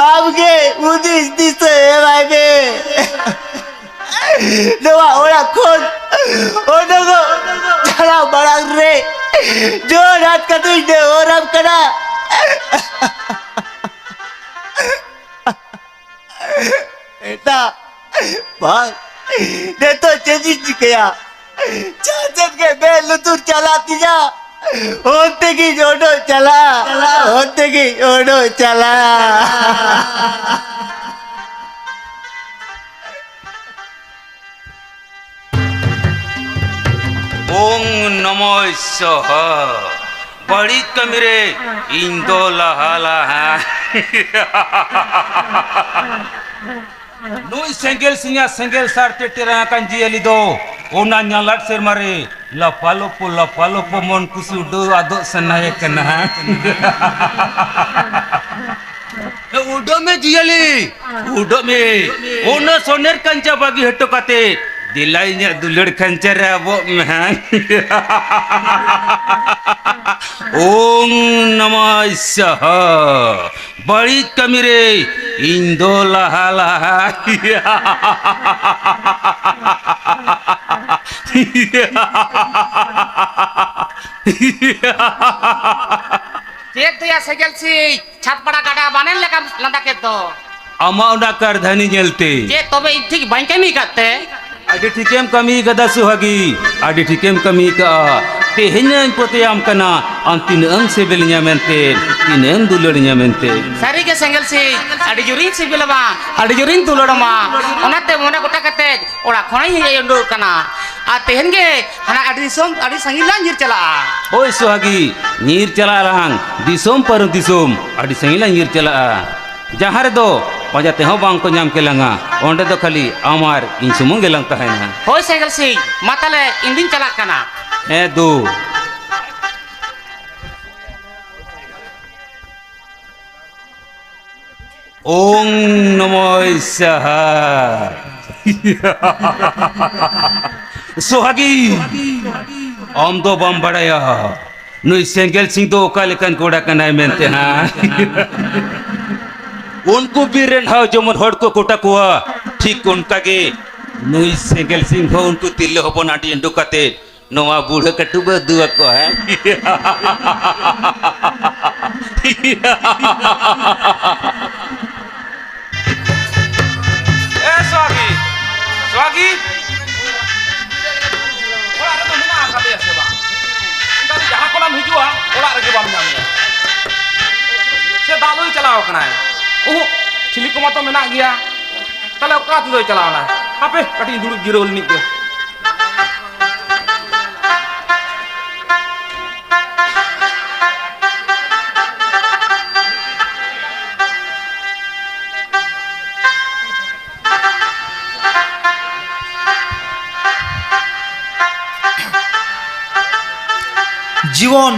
ᱟᱢ ᱜᱮ ᱦᱩᱫᱤᱥ ᱫᱤᱥᱟᱹ ᱮᱢᱟᱭ ᱢᱮ᱾ ᱱᱚᱣᱟ ᱚᱲᱟᱜ ᱠᱷᱚᱱ ᱚᱰᱚᱠᱚᱜ ᱪᱟᱞᱟᱣ ᱢᱟᱲᱟᱝ ᱨᱮ ᱡᱳᱨ ᱦᱟᱛ ᱠᱟᱛᱮᱧ ᱱᱮᱦᱚᱨᱟᱢ ᱠᱟᱱᱟ᱾ ᱮᱴᱟᱜ ᱵᱟᱝ, ᱱᱤᱛᱚᱜ ᱪᱮᱫ ᱤᱧ ᱪᱤᱠᱟᱹᱭᱟ? ᱡᱟᱦᱟᱸ ᱥᱮᱫ ᱜᱮ ᱢᱮᱫ ᱞᱩᱛᱩᱨ ᱪᱟᱞᱟᱜ ᱛᱤᱧᱟ, ᱚᱱᱛᱮ ᱜᱤᱧ ᱚᱰᱚᱠ ᱪᱟᱞᱟᱜ, ᱚᱱᱛᱮ ᱜᱤᱧ ᱚᱰᱚᱠ ᱪᱟᱞᱟᱜ᱾ ᱳᱝ ᱱᱚᱢᱚ ᱥᱚᱦ᱾ ᱵᱟᱹᱲᱤᱡ ᱠᱟᱹᱢᱤ ᱨᱮ ᱤᱧ ᱫᱚ ᱞᱟᱦᱟ ᱞᱟᱦᱟ᱾ ᱱᱩᱭ ᱥᱮᱸᱜᱮᱞ ᱥᱤᱧᱟ ᱥᱮᱸᱜᱮᱞ ᱥᱟᱨ ᱛᱮ ᱴᱮᱨᱟᱝ ᱟᱠᱟᱱ ᱡᱤᱭᱟᱹᱞᱤ ᱫᱚ ᱚᱱᱟ ᱧᱟᱞᱟᱫ ᱥᱮᱨᱢᱟ ᱨᱮ ᱞᱟᱯᱷᱟ ᱞᱳᱯᱳ ᱞᱟᱯᱷᱟ ᱞᱳᱯᱳ ᱢᱚᱱ ᱠᱩᱥᱤ ᱩᱰᱟᱹᱣ ᱟᱫᱚᱜ ᱥᱟᱱᱟᱭᱮ ᱠᱟᱱᱟ᱾ ᱩᱰᱟᱹᱜ ᱢᱮ ᱡᱤᱭᱟᱹᱞᱤ, ᱩᱰᱟᱹᱜ ᱢᱮ᱾ ᱚᱱᱟ ᱥᱚᱱᱮᱨ ᱠᱟᱧᱪᱟ ᱵᱟᱹᱜᱤ ᱦᱚᱴᱚ ᱠᱟᱛᱮ ᱫᱮᱞᱟ ᱤᱧᱟᱹᱜ ᱫᱩᱞᱟᱹᱲ ᱠᱷᱟᱧᱪᱟ ᱨᱮ ᱟᱵᱚᱜ ᱢᱮ᱾ ᱳᱝ ᱱᱚᱢᱚ ᱥᱟᱦᱟ᱾ ᱵᱟᱹᱲᱤᱡ ᱠᱟᱹᱢᱤ ᱨᱮ ᱤᱧ ᱫᱚ ᱞᱟᱦᱟ ᱞᱟᱦᱟ᱾ ᱪᱮᱫ ᱫᱚᱭᱟ ᱥᱮᱸᱜᱮᱞ ᱥᱤ ᱪᱷᱟᱛᱯᱟᱲᱟ ᱜᱟᱰᱟ ᱵᱟᱱᱮᱱ ᱞᱮᱠᱟᱢ ᱞᱟᱸᱫᱟ ᱠᱮᱫ ᱫᱚ? ᱟᱢᱟᱜ ᱚᱱᱟ ᱠᱟᱨᱫᱷᱟᱹᱱᱤ ᱧᱮᱞᱛᱮ᱾ ᱪᱮᱫ ᱛᱚᱵᱮ ᱤᱧ ᱴᱷᱤᱠ ᱵᱟᱹᱧ ᱠᱟᱹᱢᱤ ᱟᱠᱟᱫ ᱛᱮ? ᱟᱹᱰᱤ ᱴᱷᱤᱠᱮᱢ ᱠᱟᱹᱢᱤ ᱟᱠᱟᱫᱟ ᱥᱩᱦᱟᱜᱤ, ᱟᱹᱰᱤ ᱴᱷᱤᱠᱮᱢ ᱠᱟᱹᱢᱤ ᱟᱠᱟᱫᱼᱟ᱾ ᱛᱮᱦᱮᱧ ᱤᱧ ᱯᱟᱹᱛᱭᱟᱹᱣᱟᱢ ᱠᱟᱱᱟ, ᱟᱢ ᱛᱤᱱᱟᱹᱜ ᱮᱢ ᱥᱤᱵᱤᱞᱤᱧᱟ ᱢᱮᱱᱛᱮ, ᱛᱤᱱᱟᱹᱜ ᱮᱢ ᱫᱩᱞᱟᱹᱲᱤᱧᱟ ᱢᱮᱱᱛᱮ᱾ ᱥᱟᱹᱨᱤ ᱜᱮ ᱥᱮᱸᱜᱮᱞ ᱥᱤ, ᱟᱹᱰᱤ ᱡᱳᱨᱤᱧ ᱥᱤᱵᱤᱞᱟᱢᱟ, ᱟᱹᱰᱤ ᱡᱳᱨᱤᱧ ᱫᱩᱞᱟᱹᱲᱟᱢᱟ᱾ ᱚᱱᱟᱛᱮ ᱢᱚᱱᱮ ᱜᱚᱴᱟ ᱠᱟᱛᱮ ᱚᱲᱟᱜ ᱠᱷᱚᱱᱤᱧ ᱦᱮᱡ ᱩᱰᱩᱠ ᱟᱠᱟᱱᱟ᱾ ᱟᱨ ᱛᱮᱦᱮᱧ ᱜᱮ ᱦᱟᱱᱟ ᱟᱹᱰᱤ ᱫᱤᱥᱚᱢ, ᱟᱹᱰᱤ ᱥᱟᱺᱜᱤᱧ ᱞᱟᱝ ᱧᱤᱨ ᱪᱟᱞᱟᱜᱼᱟ᱾ ᱦᱳᱭ ᱥᱩᱦᱟᱜᱤ, ᱧᱤᱨ ᱪᱟᱞᱟᱜ ᱟᱞᱟᱝ ᱫᱤᱥᱚᱢ ᱯᱟᱨᱚᱢ ᱫᱤᱥᱚᱢ, ᱟᱹᱰᱤ ᱥᱟᱺᱜᱤᱧ ᱞᱟᱝ ᱧᱤᱨ ᱪᱟᱞᱟᱜᱼᱟ᱾ ᱡᱟᱦᱟᱸ ᱨᱮᱫᱚ ᱯᱟᱸᱡᱟ ᱛᱮᱦᱚᱸ ᱵᱟᱝ ᱠᱚ ᱧᱟᱢ ᱠᱮᱞᱟᱝᱟ, ᱚᱸᱰᱮ ᱫᱚ ᱠᱷᱟᱹᱞᱤ ᱟᱢ ᱟᱨ ᱤᱧ ᱥᱩᱢᱩᱝ ᱜᱮᱞᱟᱝ ᱛᱟᱦᱮᱱᱟ᱾ ᱦᱳᱭ ᱥᱮᱸᱜᱮᱞ ᱥᱤᱝ, ᱢᱟ ᱛᱟᱦᱞᱮ ᱤᱧ ᱫᱩᱧ ᱪᱟᱞᱟᱜ ᱠᱟᱱᱟ᱾ ᱦᱮᱸ ᱫᱩ᱾ ᱳᱝ ᱱᱚᱢᱚ ᱥᱟᱦᱟ᱾ ᱥᱚᱦᱟᱜᱤ, ᱟᱢ ᱫᱚ ᱵᱟᱢ ᱵᱟᱲᱟᱭᱟ ᱱᱩᱭ ᱥᱮᱸᱜᱮᱞ ᱥᱤᱝ ᱫᱚ ᱚᱠᱟ ᱞᱮᱠᱟᱱ ᱠᱚᱲᱟ ᱠᱟᱱᱟᱭ ᱢᱮᱱᱛᱮ, ᱦᱟᱸ? ᱩᱱᱠᱩ ᱵᱤᱨ ᱨᱮᱱ ᱦᱟᱣ ᱡᱮᱢᱚᱱ ᱦᱚᱲ ᱠᱚ ᱠᱚᱴᱟ ᱠᱚᱣᱟ, ᱴᱷᱤᱠ ᱚᱱᱠᱟ ᱜᱮ ᱱᱩᱭ ᱥᱮᱸᱜᱮᱞ ᱥᱤᱝ ᱦᱚᱸ ᱩᱱᱠᱩ ᱛᱤᱨᱞᱟᱹ ᱦᱚᱯᱚᱱ ᱟᱹᱰᱤ ᱩᱰᱩᱠ ᱠᱟᱛᱮ ᱱᱚᱣᱟ ᱵᱩᱲᱦᱟᱹ ᱠᱟᱹᱴᱩᱵ ᱮ ᱩᱫᱩᱜ ᱟᱠᱚᱣᱟ, ᱦᱮᱸ? ᱮ ᱥᱚᱦᱟᱜᱤ, ᱥᱚᱦᱟᱜᱤ, ᱚᱲᱟᱜ ᱨᱮᱫᱚ ᱢᱮᱱᱟᱜ ᱟᱠᱟᱫᱮᱭᱟ ᱥᱮ ᱵᱟᱝ? ᱢᱮᱱᱫᱟᱞᱤᱧ ᱡᱟᱦᱟᱸ ᱠᱷᱚᱱᱮᱢ ᱦᱤᱡᱩᱜᱼᱟ, ᱚᱲᱟᱜ ᱨᱮᱜᱮ ᱵᱟᱢ ᱧᱟᱢᱮᱭᱟ᱾ ᱥᱮ ᱫᱟᱜ ᱞᱩᱭ ᱪᱟᱞᱟᱣ ᱟᱠᱟᱱᱟᱭ? ᱩᱦᱩᱜ, ᱪᱷᱤᱞᱤ ᱠᱚᱢᱟ ᱛᱚ ᱢᱮᱱᱟᱜ ᱜᱮᱭᱟ᱾ ᱛᱟᱦᱞᱮ ᱚᱠᱟ ᱛᱮᱫᱚᱭ ᱪᱟᱞᱟᱣ ᱮᱱᱟᱭ? ᱦᱟᱯᱮ, ᱠᱟᱹᱴᱤᱡ ᱤᱧ ᱫᱩᱲᱩᱵ ᱡᱤᱨᱟᱹᱣ ᱞᱮᱱᱤᱡ ᱜᱮ᱾ ᱡᱤᱵᱚᱱ,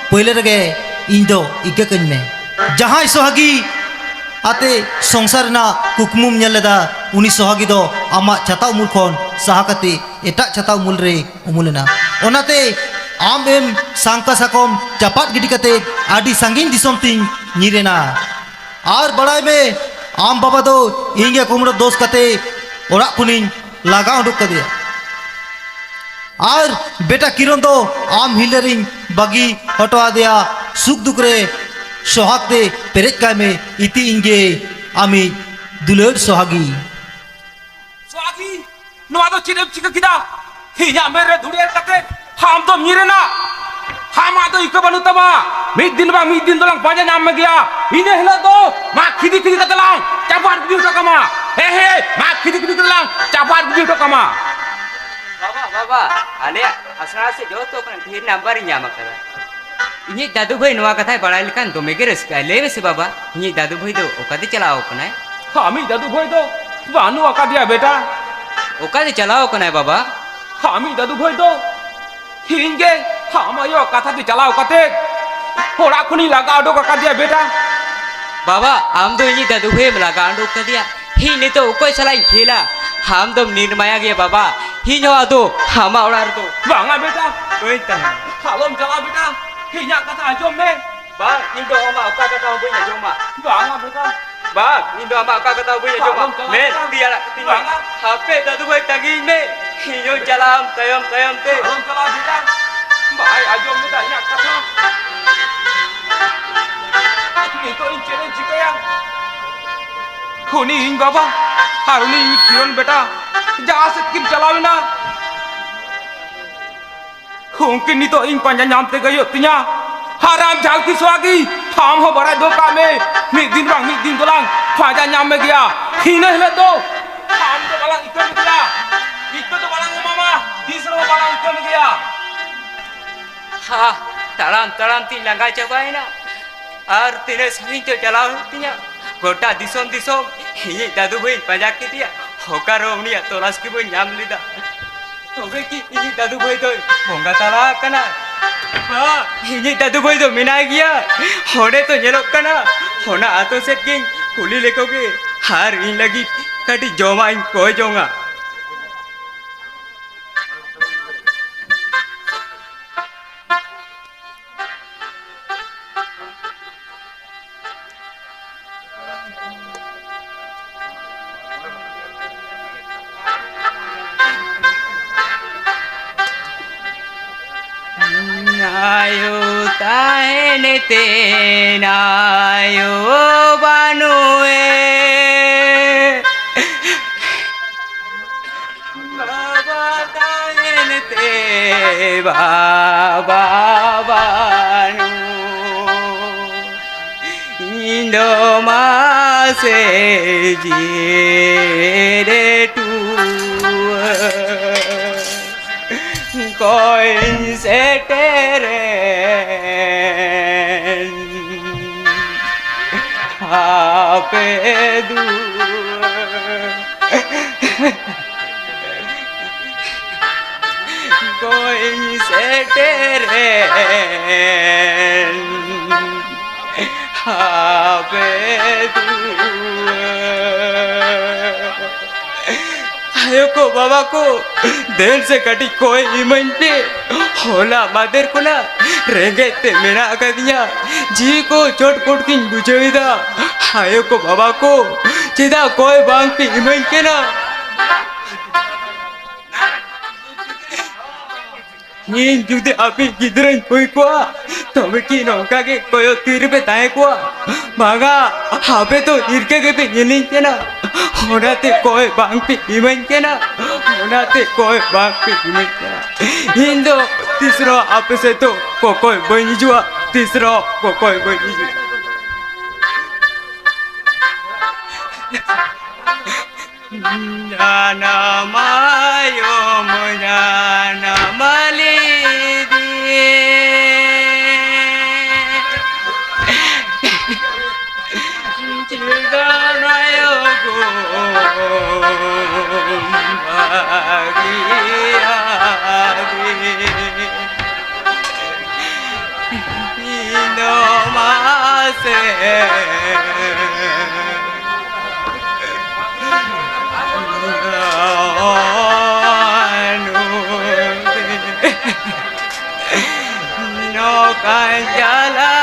ᱯᱳᱭᱞᱳ ᱨᱮᱜᱮ ᱤᱧ ᱫᱚ ᱤᱠᱟᱹ ᱠᱟᱹᱧ ᱢᱮ᱾ ᱡᱟᱦᱟᱸᱭ ᱥᱚᱦᱟᱜᱤ ᱟᱛᱮ ᱥᱚᱝᱥᱟᱨ ᱨᱮᱱᱟᱜ ᱠᱩᱠᱢᱩᱢ ᱧᱮᱞ ᱞᱮᱫᱟ, ᱩᱱᱤ ᱥᱚᱦᱟᱜᱤ ᱫᱚ ᱟᱢᱟᱜ ᱪᱷᱟᱛᱟ ᱩᱢᱩᱞ ᱠᱷᱚᱱ ᱥᱟᱦᱟ ᱠᱟᱛᱮ ᱮᱴᱟᱜ ᱪᱷᱟᱛᱟ ᱩᱢᱩᱞ ᱨᱮ ᱩᱢᱩᱞ ᱮᱱᱟ᱾ ᱚᱱᱟᱛᱮ ᱟᱢ ᱮᱢ ᱥᱟᱝᱠᱟ ᱥᱟᱠᱚᱢ ᱪᱟᱯᱟᱫ ᱜᱤᱰᱤ ᱠᱟᱛᱮ ᱟᱹᱰᱤ ᱥᱟᱺᱜᱤᱧ ᱫᱤᱥᱚᱢ ᱛᱤᱧ ᱧᱤᱨ ᱮᱱᱟ᱾ ᱟᱨ ᱵᱟᱲᱟᱭ ᱢᱮ, ᱟᱢ ᱵᱟᱵᱟ ᱫᱚ ᱤᱧ ᱜᱮ ᱠᱩᱢᱲᱩ ᱫᱳᱥ ᱠᱟᱛᱮ ᱚᱲᱟᱜ ᱠᱷᱚᱱᱤᱧ ᱞᱟᱜᱟ ᱩᱰᱩᱠ ᱠᱟᱫᱮᱭᱟ᱾ ᱟᱨ ᱵᱮᱴᱟ ᱠᱤᱨᱚᱱ ᱫᱚ ᱟᱢ ᱦᱤᱨᱞᱟᱹ ᱨᱤᱧ ᱵᱟᱹᱜᱤ ᱦᱚᱴᱚ ᱟᱫᱮᱭᱟ᱾ ᱥᱩᱠ ᱫᱩᱠ ᱨᱮ ᱥᱚᱦᱟᱜ ᱛᱮ ᱯᱮᱨᱮᱡ ᱠᱟᱭ ᱢᱮ, ᱤᱛᱤ ᱤᱧ ᱜᱮ ᱟᱢᱤᱡ ᱫᱩᱞᱟᱹᱲ ᱥᱚᱦᱟᱜᱤ᱾ ᱥᱚᱦᱟᱜᱤ, ᱱᱚᱣᱟ ᱫᱚ ᱪᱮᱫ ᱮᱢ ᱪᱤᱠᱟᱹ ᱠᱮᱫᱟ? ᱤᱧᱟᱜ ᱢᱮᱫ ᱨᱮ ᱫᱷᱩᱲᱤ ᱮᱨ ᱠᱟᱛᱮ ᱟᱢ ᱫᱚᱢ ᱧᱤᱨ ᱮᱱᱟ᱾ ᱟᱢᱟᱜ ᱫᱚ ᱤᱠᱟᱹ ᱵᱟᱹᱱᱩᱜ ᱛᱟᱢᱟ᱾ ᱢᱤᱫ ᱫᱤᱱ ᱵᱟᱝ ᱢᱤᱫ ᱫᱤᱱ ᱫᱚᱞᱟᱝ ᱯᱟᱸᱡᱟ ᱧᱟᱢ ᱢᱮᱜᱮᱭᱟ᱾ ᱤᱱᱟᱹ ᱦᱤᱞᱳᱜ ᱫᱚ ᱢᱟ ᱠᱷᱤᱫᱤ ᱠᱷᱤᱫᱤ ᱠᱟᱛᱮ ᱞᱟᱝ ᱪᱟᱯᱟᱫ ᱜᱤᱰᱤ ᱦᱚᱴᱚ ᱠᱟᱢᱟ᱾ ᱦᱮᱸ, ᱦᱮᱸ, ᱢᱟ ᱠᱷᱤᱫᱤ ᱠᱷᱤᱫᱤ ᱠᱟᱛᱮ ᱞᱟᱝ ᱪᱟᱯᱟᱫ ᱜᱤᱰᱤ ᱦᱚᱴᱚ ᱠᱟᱢᱟ᱾ ᱵᱟᱵᱟ, ᱵᱟᱵᱟ, ᱟᱞᱮᱭᱟᱜ ᱟᱥᱲᱟ ᱥᱮ ᱡᱚᱛᱚ ᱠᱷᱚᱱᱟᱜ ᱰᱷᱮᱨ ᱱᱟᱢᱵᱟᱨ ᱤᱧ ᱧᱟᱢ ᱟᱠᱟᱫᱟ᱾ ᱤᱧᱤᱡ ᱫᱟᱫᱩ ᱵᱷᱟᱹᱭ ᱱᱚᱣᱟ ᱠᱟᱛᱷᱟᱭ ᱵᱟᱲᱟᱭ ᱞᱮᱠᱷᱟᱱ ᱫᱚᱢᱮ ᱜᱮ ᱨᱟᱹᱥᱠᱟᱹᱜᱼᱟᱭ᱾ ᱞᱟᱹᱭ ᱢᱮᱥᱮ ᱵᱟᱵᱟ, ᱤᱧᱤᱡ ᱫᱟᱫᱩ ᱵᱷᱟᱹᱭ ᱫᱚ ᱚᱠᱟᱛᱮ ᱪᱟᱞᱟᱣ ᱟᱠᱟᱱᱟᱭ? ᱟᱢᱤᱡ ᱫᱟᱫᱩ ᱵᱷᱟᱹᱭ ᱫᱚ ᱵᱟᱹᱱᱩᱜ ᱟᱠᱟᱫᱮᱭᱟ ᱵᱮᱴᱟ᱾ ᱚᱠᱟᱛᱮ ᱪᱟᱞᱟᱣ ᱟᱠᱟᱱᱟᱭ ᱵᱟᱵᱟ? ᱟᱢᱤᱡ ᱫᱟᱫᱩ ᱵᱷᱟᱹᱭ ᱫᱚ ᱤᱧ ᱜᱮ ᱟᱢ ᱟᱭᱳ ᱠᱟᱛᱷᱟ ᱛᱮ ᱪᱟᱞᱟᱣ ᱠᱟᱛᱮ ᱚᱲᱟᱜ ᱠᱷᱚᱱᱤᱧ ᱞᱟᱜᱟ ᱩᱰᱩᱠ ᱟᱠᱟᱫᱮᱭᱟ ᱵᱮᱴᱟ᱾ ᱵᱟᱵᱟ, ᱟᱢ ᱫᱚ ᱤᱧᱤᱡ ᱫᱟᱫᱩ ᱵᱷᱟᱹᱭᱮᱢ ᱞᱟᱜᱟ ᱩᱰᱩᱠ ᱠᱟᱫᱮᱭᱟ? ᱤᱧ ᱱᱤᱛᱚᱜ ᱚᱠᱚᱭ ᱥᱟᱞᱟᱜ ᱤᱧ ᱠᱷᱮᱞᱟ? ᱟᱢ ᱫᱚᱢ ᱱᱤᱨᱢᱟᱭᱟ ᱜᱮᱭᱟ ᱵᱟᱵᱟ᱾ ᱤᱧ ᱦᱚᱸ ᱟᱫᱚ ᱟᱢᱟᱜ ᱚᱲᱟᱜ ᱨᱮᱫᱚ ᱵᱟᱝᱟ ᱵᱮᱴᱟ, ᱵᱟᱹᱧ ᱛᱟᱦᱮᱱᱟ᱾ ᱟᱞᱚᱢ ᱪᱟᱞᱟᱜᱼᱟ ᱵᱮᱴᱟ, ᱤᱧᱟᱹᱜ ᱠᱟᱛᱷᱟ ᱟᱸᱡᱚᱢ ᱢᱮ᱾ ᱵᱟᱝ, ᱤᱧ ᱫᱚ ᱟᱢᱟᱜ ᱚᱠᱟ ᱠᱟᱛᱷᱟ ᱦᱚᱸ ᱵᱟᱹᱧ ᱟᱸᱡᱚᱢᱟ᱾ ᱵᱟᱝᱟ ᱵᱮᱴᱟ᱾ ᱵᱟᱝ, ᱤᱧ ᱫᱚ ᱟᱢᱟᱜ ᱚᱠᱟ ᱠᱟᱛᱷᱟ ᱦᱚᱸ ᱵᱟᱹᱧ ᱟᱸᱡᱚᱢᱟ᱾ ᱟᱞᱚᱢ ᱪᱟᱞᱟᱜᱼᱟ ᱢᱮ, ᱵᱮᱴᱟ᱾ ᱛᱤ ᱟᱲᱟᱜ ᱠᱟᱹᱛᱤᱧ ᱢᱮ᱾ ᱵᱟᱝᱟ᱾ ᱦᱟᱯᱮ ᱫᱟᱫᱩ ᱵᱷᱟᱹᱭ, ᱛᱟᱺᱜᱤᱧ ᱢᱮ᱾ ᱤᱧ ᱦᱚᱸᱧ ᱪᱟᱞᱟᱜᱼᱟ ᱟᱢ ᱛᱟᱭᱚᱢ ᱛᱟᱭᱚᱢ ᱛᱮ᱾ ᱟᱞᱚᱢ ᱪᱟᱞᱟᱜᱼᱟ ᱵᱮᱴᱟ᱾ ᱵᱟᱭ ᱟᱸᱡᱚᱢ ᱞᱮᱫᱟ ᱤᱧᱟᱹᱜ ᱠᱟᱛᱷᱟ᱾ ᱱᱤᱛᱚᱜ ᱤᱧ ᱪᱮᱫ ᱤᱧ ᱪᱤᱠᱟᱹᱭᱟ? ᱩᱱᱤ ᱤᱧ ᱵᱟᱵᱟ ᱟᱨ ᱩᱱᱤ ᱤᱧ ᱠᱤᱨᱚᱱ ᱵᱮᱴᱟ ᱡᱟᱦᱟᱸ ᱥᱮᱫ ᱠᱤᱱ ᱪᱟᱞᱟᱣ ᱮᱱᱟ᱾ ᱩᱱᱠᱤᱱ ᱱᱤᱛᱚᱜ ᱤᱧ ᱯᱟᱸᱡᱟ ᱧᱟᱢ ᱛᱮᱜᱮ ᱦᱩᱭᱩᱜ ᱛᱤᱧᱟ᱾ ᱟᱨ ᱟᱢ ᱡᱷᱟᱞᱠᱤ ᱥᱚᱣᱟᱜᱤ, ᱟᱢ ᱦᱚᱸ ᱵᱟᱲᱟᱭ ᱫᱚᱦᱚ ᱠᱟᱜ ᱢᱮ, ᱢᱤᱫ ᱫᱤᱱ ᱵᱟᱝ ᱢᱤᱫ ᱫᱤᱱ ᱫᱚᱞᱟᱝ ᱯᱟᱸᱡᱟ ᱧᱟᱢ ᱢᱮᱜᱮᱭᱟ᱾ ᱤᱱᱟᱹ ᱦᱤᱞᱳᱜ ᱫᱚ ᱟᱢ ᱫᱚ ᱵᱟᱞᱟᱝ ᱤᱠᱟᱹ ᱢᱮᱜᱮᱭᱟ, ᱤᱠᱟᱹ ᱫᱚ ᱵᱟᱞᱟᱝ ᱮᱢᱟᱢᱟ, ᱛᱤᱥ ᱨᱮᱦᱚᱸ ᱵᱟᱞᱟᱝ ᱤᱠᱟᱹ ᱢᱮᱜᱮᱭᱟ᱾ ᱦᱟ, ᱛᱟᱲᱟᱢ ᱛᱟᱲᱟᱢ ᱛᱤᱧ ᱞᱟᱸᱜᱟ ᱪᱟᱵᱟᱭᱮᱱᱟ᱾ ᱟᱨ ᱛᱤᱱᱟᱹᱜ ᱥᱟᱺᱜᱤᱧ ᱪᱚ ᱪᱟᱞᱟᱣ ᱦᱩᱭᱩᱜ ᱛᱤᱧᱟ᱾ ᱜᱚᱴᱟ ᱫᱤᱥᱚᱢ ᱫᱤᱥᱚᱢ ᱤᱧᱤᱡ ᱫᱟᱫᱩ ᱵᱷᱟᱹᱭᱤᱧ ᱯᱟᱸᱡᱟ ᱠᱮᱫᱮᱭᱟ, ᱚᱠᱟ ᱨᱮᱦᱚᱸ ᱩᱱᱤᱭᱟᱜ ᱛᱚᱞᱟᱥ ᱜᱮ ᱵᱟᱹᱧ ᱧᱟᱢ ᱞᱮᱫᱟ᱾ ᱛᱚᱵᱮ ᱠᱤ ᱤᱧᱤᱡ ᱫᱟᱫᱩ ᱵᱷᱟᱹᱭ ᱫᱚᱭ ᱵᱚᱸᱜᱟ ᱛᱟᱞᱟ ᱟᱠᱟᱱᱟ? ᱵᱟ, ᱤᱧᱤᱡ ᱫᱟᱫᱩ ᱵᱷᱟᱹᱭ ᱫᱚ ᱢᱮᱱᱟᱭ ᱜᱮᱭᱟ᱾ ᱚᱸᱰᱮ ᱛᱚ ᱧᱮᱞᱚᱜ ᱠᱟᱱᱟ, ᱚᱱᱟ ᱟᱛᱳ ᱥᱮᱫ ᱜᱤᱧ ᱠᱩᱞᱤ ᱞᱮᱠᱚ ᱜᱮ, ᱟᱨ ᱤᱧ ᱞᱟᱹᱜᱤᱫ ᱠᱟᱹᱴᱤᱡ ᱡᱚᱢᱟᱜ ᱤᱧ ᱠᱚᱭ ᱡᱚᱝᱟ᱾ ᱟᱭᱳ ᱛᱟᱦᱮᱱ ᱛᱮ ᱟᱭᱳ ᱵᱟᱹᱱᱩᱭᱮ᱾ ᱵᱟᱵᱟ ᱛᱟᱦᱮᱱ ᱛᱮ ᱵᱟᱵᱟ ᱵᱟᱹᱱᱩᱜ᱾ ᱤᱧ ᱫᱚ ᱢᱟᱥᱮ ᱡᱤᱭᱮᱫ ᱴᱩᱣᱟᱹᱨ ᱠᱚᱧ ᱥᱮᱴᱮᱨᱮ᱾ ᱯᱮ ᱫᱩᱣᱟᱹᱨ ᱠᱚᱧ ᱥᱮᱴᱮᱨᱮᱱ ᱦᱟᱯᱮ ᱫᱩᱣᱟᱹᱨ᱾ ᱟᱭᱳ ᱠᱚ, ᱵᱟᱵᱟ ᱠᱚ, ᱫᱮᱱ ᱥᱮ ᱠᱟᱹᱴᱤᱡ ᱠᱚᱭ ᱤᱢᱟᱹᱧ ᱯᱮ᱾ ᱦᱚᱞᱟ ᱢᱟᱫᱮᱨ ᱠᱷᱚᱱᱟᱜ ᱨᱮᱸᱜᱮᱡ ᱛᱮ ᱢᱮᱱᱟᱜ ᱟᱠᱟᱫᱤᱧᱟ᱾ ᱡᱤᱣᱤ ᱠᱚ ᱪᱚᱴ ᱯᱚᱴ ᱜᱤᱧ ᱵᱩᱡᱷᱟᱹᱣ ᱮᱫᱟ᱾ ᱟᱭᱳ ᱠᱚ, ᱵᱟᱵᱟ ᱠᱚ, ᱪᱮᱫᱟᱜ ᱠᱚᱭ ᱵᱟᱝ ᱯᱮ ᱤᱢᱟᱹᱧ ᱠᱟᱱᱟ? ᱤᱧ ᱡᱩᱫᱤ ᱟᱯᱮ ᱜᱤᱫᱽᱨᱟᱹᱧ ᱦᱩᱭ ᱠᱚᱜᱼᱟ, ᱛᱚᱵᱮ ᱠᱤ ᱱᱚᱝᱠᱟ ᱜᱮ ᱠᱚᱭᱚᱜ ᱛᱤ ᱨᱮᱯᱮ ᱛᱟᱦᱮᱸ ᱠᱚᱜᱼᱟ? ᱵᱟᱝᱟ, ᱟᱯᱮ ᱫᱚ ᱤᱨᱠᱟᱹ ᱜᱮᱯᱮ ᱧᱮᱞᱤᱧ ᱠᱟᱱᱟ, ᱚᱱᱟᱛᱮ ᱠᱚᱭ ᱵᱟᱝ ᱯᱮ ᱤᱢᱟᱹᱧ ᱠᱟᱱᱟ, ᱚᱱᱟᱛᱮ ᱠᱚᱭ ᱵᱟᱝ ᱯᱮ ᱤᱢᱟᱹᱧ ᱠᱟᱱᱟ᱾ ᱤᱧ ᱫᱚ ᱛᱤᱥ ᱨᱮᱦᱚᱸ ᱟᱯᱮ ᱥᱮᱫ ᱫᱚ ᱠᱚᱠᱚᱭ ᱵᱟᱹᱧ ᱦᱤᱡᱩᱜᱼᱟ, ᱛᱤᱥ ᱨᱮᱦᱚᱸ ᱠᱚᱠᱚᱭ ᱵᱟᱹᱧ ᱦᱤᱡᱩᱜᱼᱟ᱾ ᱡᱟᱱᱟᱢ ᱟᱭᱳᱢ ᱡᱟᱱᱟᱢ ᱞᱤᱫᱤᱧ, ᱪᱮᱫᱟᱜ ᱟᱭᱳ ᱜᱳᱢ ᱵᱟᱹᱜᱤᱭᱟᱫᱤᱧ? ᱤᱧ ᱫᱚ ᱢᱟᱥᱮ ᱱᱚᱝᱠᱟᱧ ᱪᱟᱞᱟᱜ᱾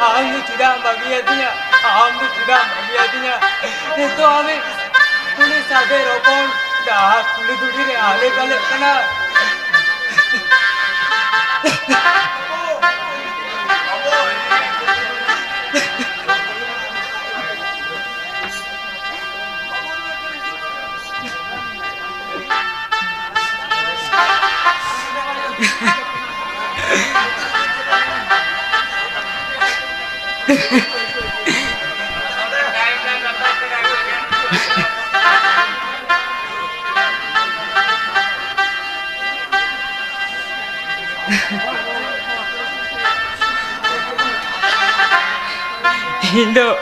ᱟᱢ ᱫᱚ ᱪᱮᱫᱟᱜ ᱮᱢ ᱵᱟᱹᱜᱤᱭᱟᱫᱤᱧᱟ? ᱟᱢ ᱫᱚ ᱪᱮᱫᱟᱜ ᱮᱢ ᱵᱟᱹᱜᱤᱭᱟᱫᱤᱧᱟ? ᱱᱤᱛᱚᱜ ᱟᱢᱤᱡ ᱩᱱᱤ ᱥᱟᱫᱮ ᱨᱚᱛᱚᱱ ᱰᱟᱦᱟᱨ ᱠᱩᱞᱤ ᱫᱷᱩᱲᱤ ᱨᱮ ᱟᱞᱮ ᱪᱟᱞᱟᱜ ᱠᱟᱱᱟ᱾ ᱤᱧ ᱫᱚ,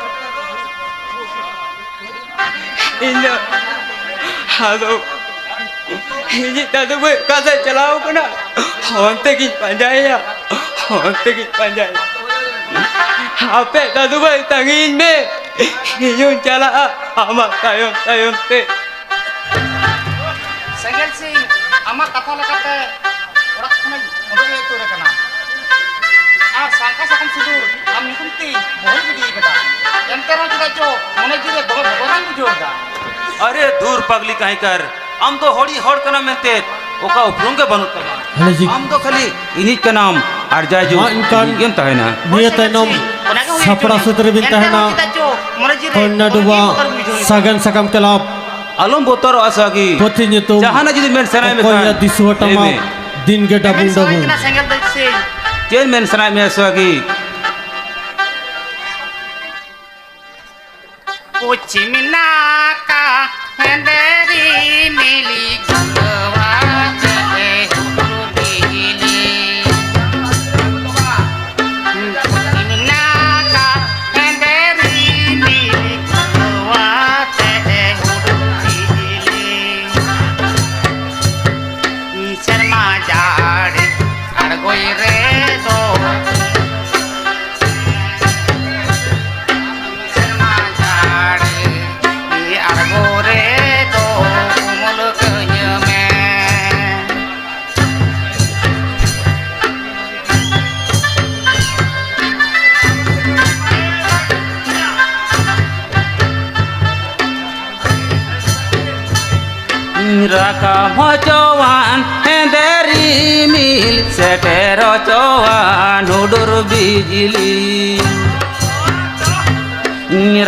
ᱤᱧ ᱫᱚ, ᱟᱫᱚ ᱤᱧᱤᱡ ᱫᱟᱫᱩ ᱵᱷᱟᱹᱭ ᱚᱠᱟ ᱥᱮᱫ ᱪᱟᱞᱟᱣ ᱠᱟᱱᱟ? ᱚᱱᱛᱮ ᱜᱤᱧ ᱯᱟᱸᱡᱟᱭᱮᱭᱟ, ᱚᱱᱛᱮ ᱜᱤᱧ ᱯᱟᱸᱡᱟᱭᱮᱭᱟ᱾ ᱦᱟᱯᱮ ᱫᱟᱫᱩ ᱵᱷᱟᱹᱭ, ᱛᱟᱺᱜᱤᱧ ᱢᱮ, ᱤᱧ ᱦᱚᱸᱧ ᱪᱟᱞᱟᱜᱼᱟ ᱟᱢᱟᱜ ᱛᱟᱭᱚᱢ ᱛᱟᱭᱚᱢ ᱛᱮ᱾ ᱥᱮᱸᱜᱮᱞ ᱥᱤᱝ, ᱟᱢᱟᱜ ᱠᱟᱛᱷᱟ ᱞᱮᱠᱟᱛᱮ ᱚᱲᱟᱜ ᱠᱷᱚᱱᱤᱧ ᱩᱰᱩᱠ ᱦᱮᱡ ᱩᱛᱟᱹᱨ ᱟᱠᱟᱱᱟ᱾ ᱟᱨ ᱥᱟᱝᱠᱟ ᱥᱟᱠᱟᱢ ᱥᱤᱸᱫᱩᱨ ᱟᱢ ᱧᱩᱛᱩᱢ ᱛᱤᱧ ᱵᱚᱦᱮᱞ ᱜᱤᱰᱤ ᱟᱠᱟᱫᱟ᱾ ᱮᱱᱛᱮ ᱨᱮᱦᱚᱸ ᱪᱮᱫᱟᱜ ᱪᱚ ᱢᱚᱱᱮ ᱡᱤᱣᱤ ᱨᱮ ᱫᱚᱢᱮ ᱵᱚᱛᱚᱨ ᱤᱧ ᱵᱩᱡᱷᱟᱹᱣ ᱮᱫᱟ᱾ ᱟᱨᱮ ᱫᱷᱩᱨ ᱯᱟᱜᱽᱞᱤ ᱠᱟᱹᱦᱤᱸᱠᱟᱨ, ᱟᱢ ᱫᱚ ᱦᱚᱲᱤᱡ ᱦᱚᱲ ᱠᱟᱱᱟᱢ ᱢᱮᱱᱛᱮ ᱚᱠᱟ ᱩᱯᱨᱩᱢ ᱜᱮ ᱵᱟᱹᱱᱩᱜ ᱛᱟᱢᱟ᱾ ᱦᱮᱞᱳ ᱡᱤ᱾ ᱟᱢ ᱫᱚ ᱠᱷᱟᱹᱞᱤ ᱤᱧᱤᱡ ᱠᱟᱱᱟᱢ ᱟᱨ ᱡᱟᱭᱡᱩᱜᱽ ᱢᱟ ᱮᱱᱠᱷᱟᱱ ᱤᱧᱤᱡ ᱜᱮᱢ ᱛᱟᱦᱮᱱᱟ᱾ ᱱᱤᱭᱟᱹ ᱛᱟᱭᱱᱚᱢ ᱚᱱᱟ ᱜᱮ ᱦᱩᱭ ᱥᱟᱯᱲᱟᱣ ᱦᱚᱪᱚ ᱥᱩᱛᱨᱮ ᱵᱤᱱ ᱮᱱᱛᱮ ᱛᱟᱦᱮᱱᱟ᱾ ᱨᱮᱦᱚᱸ ᱪᱮᱫᱟᱜ ᱪᱚ ᱢᱚᱱᱮ ᱡᱤᱣᱤ ᱨᱮ ᱠᱚᱱᱱᱟ ᱵᱚᱛᱚᱨ ᱰᱩᱵᱟ ᱜᱮ ᱵᱚᱛᱚᱨ ᱵᱩᱡᱷᱟᱹᱣ ᱮᱫᱟ᱾ ᱥᱟᱜᱮᱱ ᱥᱟᱠᱟᱢ ᱠᱞᱟᱵᱽ᱾ ᱟᱞᱚᱢ ᱵᱚᱛᱚᱨᱚᱜᱼᱟ ᱥᱟᱹᱜᱤ᱾ ᱯᱩᱛᱷᱤ ᱧᱩᱛᱩᱢ ᱡᱟᱦᱟᱱᱟᱜ ᱡᱩᱫᱤ ᱢᱮᱱ ᱥᱟᱱᱟᱭᱮᱫ ᱢᱮ ᱚᱠᱚᱭᱟᱜ ᱠᱷᱟᱱ ᱫᱤᱥᱩᱣᱟᱹ ᱞᱟᱹᱭ ᱴᱟᱢᱟ ᱢᱮ᱾ ᱫᱤᱱ ᱜᱮ ᱰᱟᱵᱩᱝ ᱮᱢᱮᱱ ᱥᱟᱱᱟᱧ ᱰᱟᱵᱩᱝ᱾ ᱠᱟᱱᱟ ᱥᱮᱸᱜᱮᱞ ᱫᱮᱡ ᱥᱮ᱾ ᱪᱮᱫ ᱢᱮᱱ ᱥᱟᱱᱟᱭᱮᱫ ᱢᱮᱭᱟ ᱥᱟᱹᱜᱤ? ᱯᱚᱪᱷᱤᱢ ᱱᱟᱠᱷᱟ ᱦᱮᱸᱫᱮ ᱨᱤᱢᱤᱞ ᱜᱷᱩᱨᱟᱹᱣ ᱟᱛᱮ ᱦᱩᱰᱩᱨ ᱵᱤᱡᱽᱞᱤ᱾ ᱯᱚᱪᱷᱤᱢ ᱱᱟᱠᱷᱟ ᱦᱮᱸᱫᱮ ᱨᱤᱢᱤᱞ ᱜᱷᱩᱨᱟᱹᱣ ᱟᱛᱮ ᱦᱩᱰᱩᱨ ᱵᱤᱡᱽᱞᱤ᱾ ᱥᱮᱨᱢᱟ ᱡᱟᱹᱲᱤ ᱟᱬᱜᱚᱭ ᱨᱮᱫᱚ, ᱥᱮᱨᱢᱟ ᱡᱟᱹᱲᱤ ᱟᱬᱜᱚ ᱨᱮᱫᱚ ᱩᱢᱩᱞ ᱠᱟᱹᱧ ᱢᱮ᱾ ᱨᱟᱠᱟᱵ ᱦᱚᱪᱚᱣᱟᱱ ᱦᱮᱸᱫᱮ ᱨᱤᱢᱤᱞ, ᱥᱮᱴᱮᱨ ᱦᱚᱪᱚᱣᱟᱱ ᱦᱩᱰᱩᱨ ᱵᱤᱡᱽᱞᱤ᱾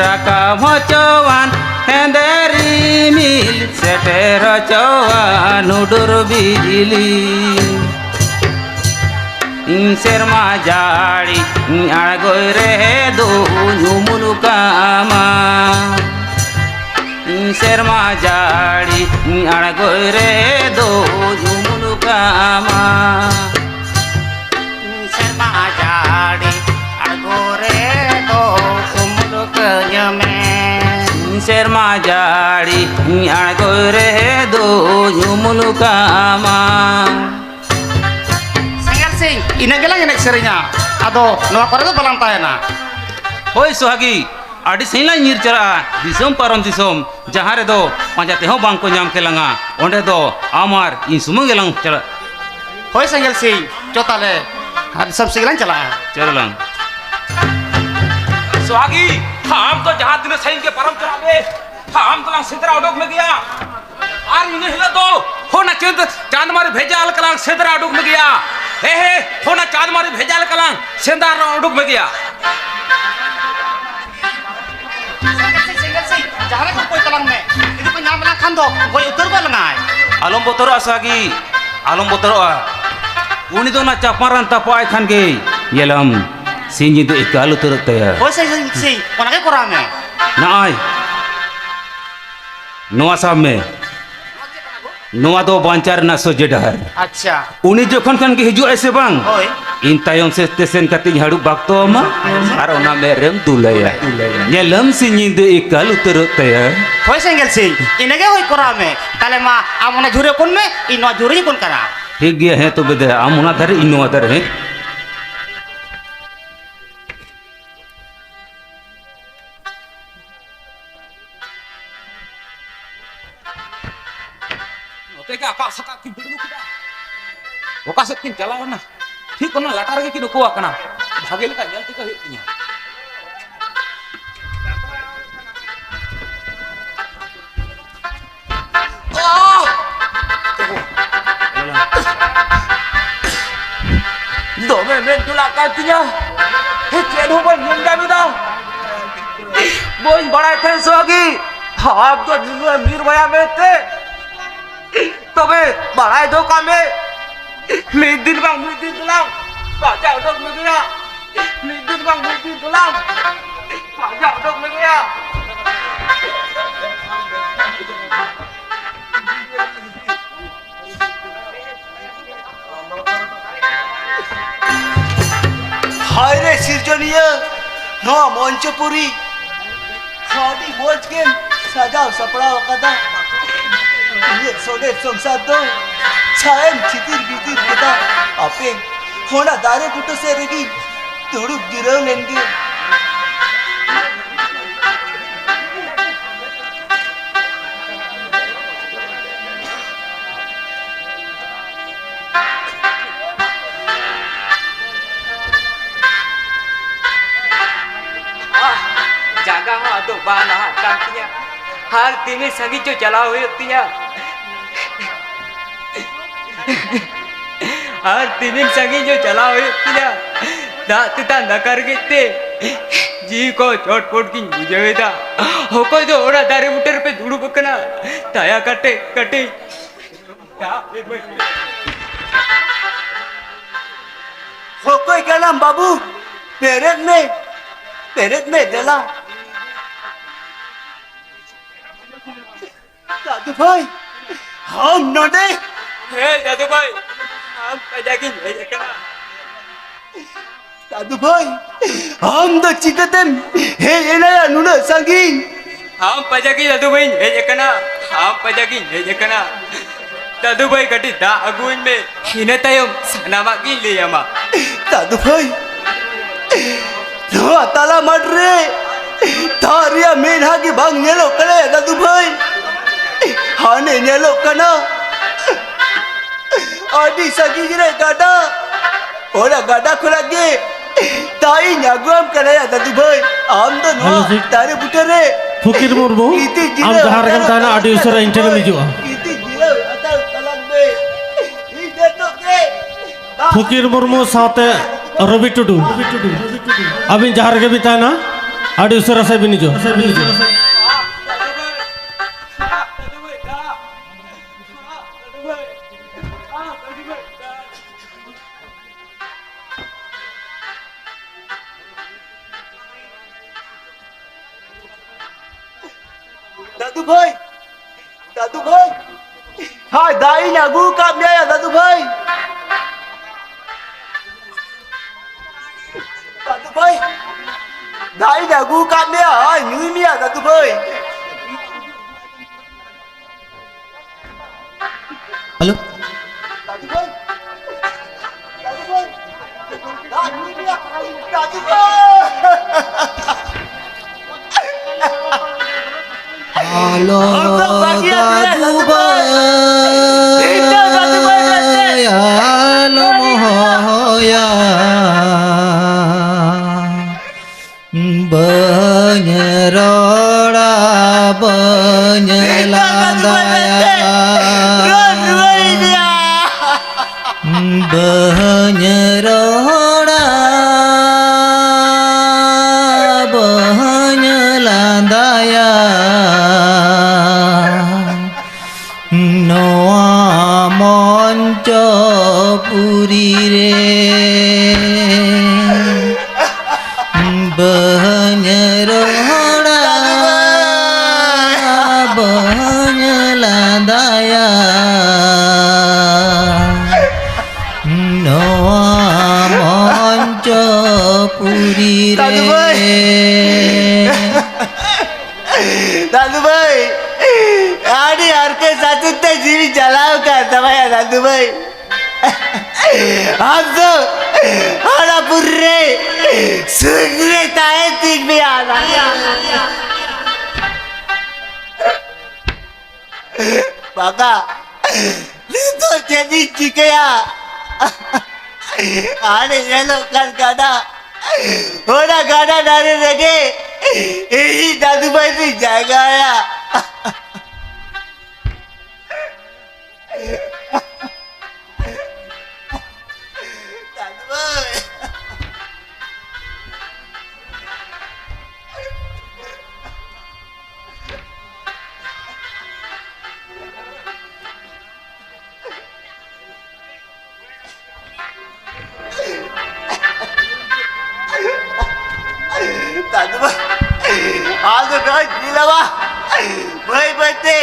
ᱨᱟᱠᱟᱵ ᱦᱚᱪᱚᱣᱟᱱ ᱦᱮᱸᱫᱮ ᱨᱤᱢᱤᱞ, ᱥᱮᱴᱮᱨ ᱦᱚᱪᱚᱣᱟᱱ ᱦᱩᱰᱩᱨ ᱵᱤᱡᱽᱞᱤ᱾ ᱥᱮᱨᱢᱟ ᱡᱟᱹᱲᱤ ᱟᱬᱜᱚᱭ ᱨᱮ ᱫᱩᱧ ᱩᱢᱩᱞ ᱠᱟᱢᱟ᱾ ᱥᱮᱨᱢᱟ ᱡᱟᱹᱲᱤ ᱟᱬᱜᱚᱭ ᱨᱮ ᱫᱩᱧ ᱩᱢᱩᱞ ᱠᱟᱢᱟ᱾ ᱥᱮᱨᱢᱟ ᱡᱟᱹᱲᱤ ᱟᱬᱜᱚ ᱨᱮ ᱫᱚ ᱩᱢᱩᱞ ᱠᱟᱹᱧ ᱢᱮ᱾ ᱥᱮᱨᱢᱟ ᱡᱟᱹᱲᱤ ᱟᱬᱜᱚᱭ ᱨᱮ ᱫᱩᱧ ᱩᱢᱩᱞ ᱠᱟᱢᱟ᱾ ᱥᱮᱸᱜᱮᱞ ᱥᱤᱝ, ᱤᱱᱟᱹᱜ ᱜᱮᱞᱟᱝ ᱮᱱᱮᱡ ᱥᱮᱨᱮᱧᱟ, ᱟᱫᱚ ᱱᱚᱣᱟ ᱠᱚᱨᱮ ᱫᱚ ᱵᱟᱞᱟᱝ ᱛᱟᱦᱮᱱᱟ᱾ ᱦᱳᱭ ᱥᱚᱦᱟᱜᱤ, ᱟᱹᱰᱤ ᱥᱟᱺᱜᱤᱧ ᱞᱟᱝ ᱧᱤᱨ ᱪᱟᱞᱟᱜᱼᱟ, ᱫᱤᱥᱚᱢ ᱯᱟᱨᱚᱢ ᱫᱤᱥᱚᱢ, ᱡᱟᱦᱟᱸ ᱨᱮᱫᱚ ᱯᱟᱸᱡᱟ ᱛᱮᱦᱚᱸ ᱵᱟᱝ ᱠᱚ ᱧᱟᱢ ᱠᱮ ᱞᱟᱝᱟ᱾ ᱚᱸᱰᱮ ᱫᱚ ᱟᱢ ᱟᱨ ᱤᱧ ᱥᱩᱢᱩᱝ ᱜᱮᱞᱟᱝ ᱪᱟᱞᱟᱜᱼᱟ᱾ ᱦᱳᱭ ᱥᱮᱸᱜᱮᱞ ᱥᱤᱝ, ᱪᱚ ᱛᱟᱦᱞᱮ, ᱟᱨ ᱫᱤᱥᱚᱢ ᱥᱮᱫ ᱜᱮᱞᱟᱝ ᱪᱟᱞᱟᱜᱼᱟ᱾ ᱪᱚᱞᱚ ᱞᱟᱝ᱾ ᱥᱚᱦᱟᱜᱤ, ᱟᱢ ᱫᱚ ᱡᱟᱦᱟᱸ ᱛᱤᱱᱟᱹᱜ ᱥᱟᱺᱜᱤᱧ ᱜᱮ ᱯᱟᱨᱚᱢ ᱪᱟᱞᱟᱜ ᱢᱮ, ᱟᱢ ᱫᱚᱞᱟᱝ ᱥᱮᱸᱫᱽᱨᱟ ᱩᱰᱩᱠ ᱢᱮᱜᱮᱭᱟ᱾ ᱟᱨ ᱤᱱᱟᱹ ᱦᱤᱞᱳᱜ ᱫᱚ ᱦᱚᱱᱟ ᱪᱟᱸᱫ, ᱪᱟᱸᱫ ᱢᱟᱨᱮ ᱵᱷᱮᱡᱟ ᱞᱮᱠᱟᱞᱟᱝ ᱥᱮᱸᱫᱽᱨᱟ ᱩᱰᱩᱠ ᱢᱮᱜᱮᱭᱟ᱾ ᱦᱮᱸ, ᱦᱮᱸ, ᱦᱚᱱᱟ ᱪᱟᱸᱫ ᱢᱟᱨᱮ ᱵᱷᱮᱡᱟ ᱞᱮᱠᱟᱞᱟᱝ ᱥᱮᱸᱫᱽᱨᱟ ᱩᱰᱩᱠ ᱢᱮᱜᱮᱭᱟ᱾ ᱥᱮᱸᱜᱮᱞ ᱥᱤᱝ, ᱥᱮᱸᱜᱮᱞ ᱥᱤᱝ, ᱡᱟᱦᱟᱸ ᱨᱮ ᱠᱚ ᱠᱚᱭ ᱛᱟᱞᱟᱝ ᱢᱮ, ᱡᱩᱫᱤ ᱠᱚ ᱧᱟᱢ ᱞᱮᱱ ᱠᱷᱟᱱ ᱫᱚ ᱜᱚᱡ ᱩᱛᱟᱹᱨ ᱜᱚᱫ ᱞᱮᱱᱟᱭ᱾ ᱟᱞᱚᱢ ᱵᱚᱛᱚᱨᱚᱜᱼᱟ ᱥᱟᱜᱤ, ᱟᱞᱚᱢ ᱵᱚᱛᱚᱨᱚᱜᱼᱟ᱾ ᱩᱱᱤ ᱫᱚ ᱚᱱᱟ ᱪᱟᱯᱟᱨᱟᱱ ᱛᱟᱯᱟᱜ ᱟᱭ ᱠᱷᱟᱱ ᱜᱮ ᱧᱮᱞᱟᱢ ᱥᱤᱧ ᱧᱤᱫᱟᱹ ᱮᱠᱟᱞ ᱩᱛᱟᱹᱨᱚᱜ ᱛᱟᱭᱟ᱾ ᱦᱳᱭ ᱥᱮᱸᱜᱮᱞ ᱥᱤᱝ, ᱚᱱᱟ ᱜᱮ ᱠᱚᱨᱟᱣ ᱢᱮ᱾ ᱱᱚᱜᱼᱚᱭ ᱱᱚᱣᱟ ᱥᱟᱵ ᱢᱮ, ᱱᱚᱣᱟ ᱫᱚ ᱵᱟᱧᱪᱟᱣ ᱨᱮᱱᱟᱜ ᱥᱚᱡᱷᱮ ᱰᱟᱦᱟᱨ᱾ ᱟᱪᱪᱷᱟ᱾ ᱩᱱᱤ ᱡᱚᱠᱷᱚᱱ ᱠᱷᱟᱱ ᱜᱮ ᱦᱤᱡᱩᱜ ᱟᱭ ᱥᱮ ᱵᱟᱝ, ᱦᱳᱭ᱾ ᱤᱧ ᱛᱟᱭᱚᱢ ᱥᱮᱫ ᱛᱮ ᱥᱮᱱ ᱠᱟᱛᱮᱧ ᱦᱟᱹᱲᱩᱵ ᱵᱟᱠᱛᱚ ᱟᱢᱟ ᱟᱨ ᱚᱱᱟ ᱢᱮᱫ ᱨᱮᱢ ᱫᱩᱞᱟᱭᱟ᱾ ᱧᱮᱞᱟᱢ ᱥᱤᱧ ᱧᱤᱫᱟᱹ ᱮᱠᱟᱞ ᱩᱛᱟᱹᱨᱚᱜ ᱛᱟᱭᱟ᱾ ᱦᱳᱭ ᱥᱮᱸᱜᱮᱞ ᱥᱤᱝ, ᱤᱱᱟᱹᱜᱮ ᱦᱩᱭ ᱠᱚᱨᱟᱣ ᱢᱮ᱾ ᱛᱟᱦᱞᱮ ᱢᱟ ᱟᱢ ᱚᱱᱟ ᱡᱷᱩᱨᱮ ᱠᱩᱞ ᱢᱮ, ᱤᱧ ᱱᱚᱣᱟ ᱡᱷᱩᱨᱮᱧ ᱠᱩᱞ ᱠᱟᱱᱟ᱾ ᱴᱷᱤᱠ ᱜᱮᱭᱟ, ᱦᱮᱸ ᱛᱚᱵᱮ ᱫᱮ, ᱟᱢ ᱚᱱᱟ ᱫᱷᱟᱨᱮ, ᱤᱧ ᱱᱚᱣᱟ ᱫᱷᱟᱨᱮ, ᱦᱮᱸ᱾ ᱱᱚᱛᱮ ᱜᱮ ᱟᱠᱟᱜ ᱥᱟᱠᱟᱜ ᱠᱤᱱ ᱵᱤᱲᱢᱩ ᱠᱮᱫᱟ᱾ ᱚᱠᱟ ᱥᱮᱫ ᱠᱤᱱ ᱪᱟᱞᱟᱣ ᱮᱱᱟ? ᱴᱷᱤᱠ ᱚᱱᱟ ᱞᱟᱴᱟ ᱨᱮᱜᱮ ᱠᱤᱱ ᱩᱠᱩ ᱟᱠᱟᱱᱟ᱾ ᱵᱷᱟᱜᱮ ᱞᱮᱠᱟ ᱧᱮᱞ ᱴᱷᱤᱠᱟᱹ ᱦᱩᱭᱩᱜ ᱛᱤᱧᱟ᱾ ᱫᱚᱢᱮ ᱢᱮᱫ ᱡᱚᱞᱟᱜ ᱠᱟᱱ ᱛᱤᱧᱟ᱾ ᱪᱮᱫ ᱦᱚᱸ ᱵᱟᱹᱧ ᱧᱮᱞ ᱧᱟᱢ ᱮᱫᱟ᱾ ᱵᱟᱹᱧ ᱵᱟᱲᱟᱭ ᱛᱟᱦᱮᱸ ᱥᱚᱦᱟᱜᱤ, ᱟᱢ ᱫᱚ ᱱᱩᱱᱟᱹᱜ ᱮᱢ ᱧᱤᱨ ᱵᱟᱲᱟᱭᱟ ᱢᱮᱱᱛᱮ᱾ ᱛᱚᱵᱮ ᱵᱟᱲᱟᱭ ᱫᱚᱦᱚ ᱠᱟᱜ ᱢᱮ, ᱢᱤᱫ ᱫᱤᱱ ᱵᱟᱝ ᱢᱤᱫ ᱫᱤᱱ ᱫᱚᱞᱟᱝ ᱯᱟᱸᱡᱟ ᱩᱰᱩᱠ ᱢᱮᱜᱮᱭᱟ᱾ ᱢᱤᱫ ᱫᱤᱱ ᱵᱟᱝ ᱢᱤᱫ ᱫᱤᱱ ᱫᱚᱞᱟᱝ ᱯᱟᱸᱡᱟ ᱩᱰᱩᱠ ᱢᱮᱜᱮᱭᱟ᱾ ᱦᱟᱭ ᱨᱮ ᱥᱤᱨᱡᱚᱱᱤᱭᱟᱹ, ᱱᱚᱣᱟ ᱢᱚᱧᱪᱚᱯᱩᱨᱤ ᱟᱹᱰᱤ ᱢᱚᱡᱽ ᱜᱮᱢ ᱥᱟᱡᱟᱣ ᱥᱟᱯᱲᱟᱣ ᱟᱠᱟᱫᱟ᱾ ᱤᱧᱟᱹᱜ ᱥᱚᱰᱮ ᱥᱚᱝᱥᱟᱨ ᱫᱚ ᱪᱷᱟᱭᱮᱢ ᱪᱷᱤᱛᱤᱨ ᱵᱷᱤᱛᱤᱨ ᱠᱮᱫᱟ᱾ ᱟᱯᱮ ᱚᱱᱟ ᱫᱟᱨᱮ ᱵᱩᱴᱟᱹ ᱥᱮᱫ ᱨᱮᱜᱮ ᱫᱩᱲᱩᱵ ᱡᱤᱨᱟᱹᱣ ᱞᱮᱱ ᱜᱮ᱾ ᱟᱦ, ᱡᱟᱸᱜᱟ ᱦᱚᱸ ᱟᱫᱚ ᱵᱟᱝ ᱞᱟᱦᱟᱜ ᱠᱟᱱ ᱛᱤᱧᱟ᱾ ᱟᱨ ᱛᱤᱱᱟᱹᱜ ᱥᱟᱺᱜᱤᱧ ᱪᱚ ᱪᱟᱞᱟᱣ ᱦᱩᱭᱩᱜ ᱛᱤᱧᱟ᱾ ᱟᱨ ᱛᱤᱱᱟᱹᱜ ᱥᱟᱺᱜᱤᱧ ᱪᱚ ᱪᱟᱞᱟᱣ ᱦᱩᱭᱩᱜ ᱛᱤᱧᱟ᱾ ᱫᱟᱜ ᱛᱮᱛᱟᱝ ᱫᱟᱠᱟ ᱨᱮᱸᱜᱮᱡ ᱛᱮ ᱡᱤᱣᱤ ᱠᱚ ᱪᱚᱴᱯᱚᱴ ᱜᱤᱧ ᱵᱩᱡᱷᱟᱹᱣ ᱮᱫᱟ᱾ ᱚᱠᱚᱭ ᱫᱚ ᱚᱱᱟ ᱫᱟᱨᱮ ᱵᱩᱴᱟᱹ ᱨᱮᱯᱮ ᱫᱩᱲᱩᱵ ᱟᱠᱟᱱᱟ? ᱫᱟᱭᱟ ᱠᱟᱛᱮ ᱠᱟᱹᱴᱤᱡ ᱫᱟᱜ ᱮᱢᱟᱹᱧ ᱢᱮ᱾ ᱚᱠᱚᱭ ᱠᱟᱱᱟᱢ ᱵᱟᱹᱵᱩ? ᱵᱮᱨᱮᱫ ᱢᱮ, ᱵᱮᱨᱮᱫ ᱢᱮ, ᱫᱮᱞᱟ᱾ ᱫᱟᱫᱩ ᱵᱷᱟᱭ, ᱟᱢ ᱱᱚᱰᱮ? ᱦᱮᱸ ᱫᱟᱫᱩ ᱵᱷᱟᱭ, ᱟᱢ ᱯᱟᱸᱡᱟ ᱜᱤᱧ ᱦᱮᱡ ᱟᱠᱟᱱᱟ᱾ ᱫᱟᱫᱩ ᱵᱷᱟᱭ, ᱟᱢ ᱫᱚ ᱪᱤᱠᱟᱹᱛᱮᱢ ᱦᱮᱡ ᱮᱱᱟᱭᱟ ᱱᱩᱱᱟᱹᱜ ᱥᱟᱺᱜᱤᱧ? ᱟᱢ ᱯᱟᱸᱡᱟ ᱜᱤᱧ ᱫᱟᱫᱩ ᱵᱷᱟᱭᱤᱧ ᱦᱮᱡ ᱟᱠᱟᱱᱟ, ᱟᱢ ᱯᱟᱸᱡᱟ ᱜᱤᱧ ᱦᱮᱡ ᱟᱠᱟᱱᱟ᱾ ᱫᱟᱫᱩ ᱵᱷᱟᱭ, ᱠᱟᱹᱴᱤᱡ ᱫᱟᱜ ᱟᱹᱜᱩᱣᱟᱹᱧ ᱢᱮ, ᱤᱱᱟᱹ ᱛᱟᱭᱚᱢ ᱥᱟᱱᱟᱢᱟᱜ ᱜᱤᱧ ᱞᱟᱹᱭ ᱟᱢᱟ᱾ ᱫᱟᱫᱩ ᱵᱷᱟᱭ, ᱱᱚᱣᱟ ᱛᱟᱞᱟ ᱢᱟᱴᱷ ᱨᱮ ᱫᱟᱜ ᱨᱮᱭᱟᱜ ᱢᱮᱫᱦᱟ ᱜᱮ ᱵᱟᱝ ᱧᱮᱞᱚᱜ ᱠᱟᱱᱟ ᱭᱟ ᱫᱟᱫᱩ ᱵᱷᱟᱭ᱾ ᱦᱟᱱᱮ ᱧᱮᱞᱚᱜ ᱠᱟᱱᱟ ᱟᱹᱰᱤ ᱥᱟᱺᱜᱤᱧ ᱨᱮ ᱜᱟᱰᱟ᱾ ᱚᱱᱟ ᱜᱟᱰᱟ ᱠᱷᱚᱱᱟᱜ ᱜᱮ ᱫᱟᱜ ᱤᱧ ᱟᱹᱜᱩᱣᱟᱢ ᱠᱟᱱᱟ ᱭᱟ ᱫᱟᱫᱩ ᱵᱷᱟᱭ᱾ ᱟᱢ ᱫᱚ ᱱᱚᱣᱟ ᱦᱮᱞᱳ ᱡᱤ᱾ ᱫᱟᱨᱮ ᱵᱩᱴᱟᱹ ᱨᱮ ᱯᱷᱚᱠᱤᱨ ᱢᱩᱨᱢᱩ, ᱜᱤᱛᱤᱡ ᱟᱢ ᱡᱤᱨᱟᱹᱣ ᱡᱟᱦᱟᱸ ᱨᱮᱜᱮᱢ ᱦᱟᱛᱟᱲᱚᱜ ᱛᱟᱦᱮᱱᱟ, ᱢᱮ ᱟᱹᱰᱤ ᱩᱥᱟᱹᱨᱟ ᱫᱟᱫᱩ ᱤᱧ ᱴᱷᱮᱱᱮᱢ ᱵᱷᱟᱭ᱾ ᱦᱤᱡᱩᱜᱼᱟ᱾ ᱜᱤᱛᱤᱡ ᱡᱤᱨᱟᱹᱣ ᱦᱟᱛᱟᱲ ᱛᱟᱞᱟᱝ ᱢᱮ᱾ ᱤᱧ ᱱᱤᱛᱚᱜ ᱜᱮ ᱫᱟᱜ ᱯᱷᱚᱠᱤᱨ ᱢᱩᱨᱢᱩ ᱥᱟᱶᱛᱮ ᱨᱚᱵᱤ ᱴᱩᱰᱩ, ᱟᱹᱵᱤᱱ ᱡᱟᱦᱟᱸ ᱨᱮᱜᱮ ᱵᱤᱱ ᱛᱟᱦᱮᱱᱟ, ᱟᱹᱰᱤ ᱩᱥᱟᱹᱨᱟ ᱥᱮᱫ ᱵᱤᱱ ᱦᱤᱡᱩᱜᱼᱟ᱾ ᱫᱟᱫᱩ ᱵᱷᱟᱹᱭ, ᱫᱟᱫᱩ ᱵᱷᱟᱹᱭ, ᱦᱳᱭ, ᱫᱟᱜ ᱤᱧ ᱟᱹᱜᱩ ᱟᱠᱟᱫ ᱢᱮᱭᱟ ᱭᱟ, ᱫᱟᱫᱩ ᱵᱷᱟᱹᱭ᱾ ᱫᱟᱫᱩ ᱵᱷᱟᱹᱭ, ᱫᱟᱜ ᱤᱧ ᱟᱹᱜᱩ ᱟᱠᱟᱫ ᱢᱮᱭᱟ, ᱦᱳᱭ, ᱧᱩᱭ ᱢᱮᱭᱟ, ᱫᱟᱫᱩ ᱵᱷᱟᱹᱭ᱾ ᱦᱮᱞᱳ᱾ ᱟᱞᱚ ᱫᱟᱫᱩ ᱵᱟᱹᱭ, ᱟᱞᱚᱢ ᱦᱚᱦᱚᱭᱟ᱾ ᱵᱟᱹᱧ ᱨᱚᱲᱟ, ᱵᱟᱹᱧ ᱞᱟᱸᱫᱟᱭᱟ᱾ ᱵᱟᱹᱧ ᱨᱚᱲᱟ, ᱵᱟᱹᱧ ᱞᱟᱸᱫᱟᱭᱟ᱾ ᱱᱚᱣᱟ ᱢᱚᱧᱪᱚᱯᱩᱨᱤ ᱨᱮ ᱵᱟᱹᱧ ᱨᱚᱲᱟ, ᱵᱟᱹᱧ ᱞᱟᱸᱫᱟᱭᱟ᱾ ᱱᱚᱣᱟ ᱢᱚᱧᱪᱚᱯᱩᱨᱤ ᱨᱮ᱾ ᱫᱟᱫᱩ ᱵᱷᱟᱹᱭ᱾ ᱫᱟᱫᱩ ᱵᱷᱟᱹᱭ, ᱟᱹᱰᱤ ᱦᱟᱨᱠᱮᱛ ᱥᱟᱥᱮᱛ ᱛᱮ ᱡᱤᱣᱤ ᱪᱟᱞᱟᱣ ᱠᱟᱱ ᱛᱟᱢᱟᱭᱟ ᱫᱟᱫᱩ ᱵᱷᱟᱹᱭ᱾ ᱟᱢ ᱫᱚ ᱦᱟᱱᱟ ᱯᱩᱨᱤ ᱨᱮ ᱥᱩᱠ ᱨᱮ ᱛᱟᱦᱮᱸ ᱴᱷᱤᱠ ᱢᱮᱭᱟ ᱫᱟᱫᱟ᱾ ᱵᱟᱵᱟ, ᱱᱤᱛᱚᱜ ᱪᱮᱫ ᱤᱧ ᱪᱤᱠᱟᱹᱭᱟ? ᱦᱟᱱᱮ ᱧᱮᱞᱚᱜ ᱠᱟᱱ ᱜᱟᱰᱟ, ᱚᱱᱟ ᱜᱟᱰᱟ ᱫᱷᱟᱨᱮ ᱨᱮᱜᱮ ᱤᱧ ᱫᱟᱫᱩ ᱵᱷᱟᱹᱭ ᱫᱚᱧ ᱡᱟᱭᱜᱟᱭᱟ᱾ ᱫᱟᱫᱩ ᱵᱷᱟᱹᱭ᱾ ᱫᱟᱫᱩ ᱵᱷᱟᱹᱭ, ᱟᱢ ᱫᱚ ᱱᱚᱜᱼᱚᱭ ᱡᱤᱞ ᱟᱢᱟ᱾ ᱵᱟᱹᱭ ᱵᱟᱹᱭᱛᱮ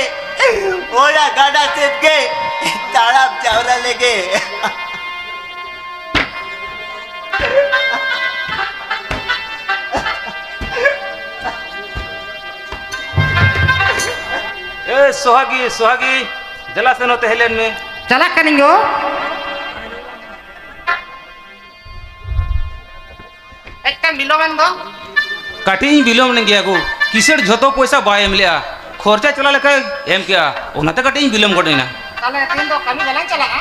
ᱚᱱᱟ ᱜᱟᱰᱟ ᱥᱮᱫ ᱜᱮ ᱛᱟᱲᱟᱢ ᱡᱟᱣᱨᱟ ᱞᱮᱜᱮ᱾ ᱮ ᱥᱚᱦᱟᱜᱤ, ᱥᱚᱦᱟᱜᱤ, ᱫᱮᱞᱟ ᱥᱮ ᱱᱚᱛᱮ ᱦᱮᱡ ᱞᱮᱱ ᱢᱮ᱾ ᱪᱟᱞᱟᱜ ᱠᱟᱹᱱᱟᱹᱧ ᱜᱚ᱾ ᱮᱠᱴᱟ ᱵᱤᱞᱚᱢᱮᱱ ᱫᱚ᱾ ᱠᱟᱹᱴᱤᱡ ᱤᱧ ᱵᱤᱞᱚᱢ ᱞᱮᱱ ᱜᱮᱭᱟ ᱜᱚ, ᱠᱤᱥᱟᱹᱬ ᱡᱷᱚᱛᱚ ᱯᱚᱭᱥᱟ ᱵᱟᱭ ᱮᱢ ᱞᱮᱜᱼᱟ, ᱠᱷᱚᱨᱪᱟ ᱪᱟᱞᱟᱣ ᱞᱮᱠᱟᱭ ᱮᱢ ᱠᱮᱜᱼᱟ, ᱚᱱᱟᱛᱮ ᱠᱟᱹᱴᱤᱡ ᱤᱧ ᱵᱤᱞᱚᱢ ᱜᱚᱫ ᱮᱱᱟ᱾ ᱛᱟᱦᱞᱮ ᱛᱮᱦᱮᱧ ᱫᱚ ᱠᱟᱹᱢᱤ ᱵᱟᱞᱟᱝ ᱪᱟᱞᱟᱜᱼᱟ?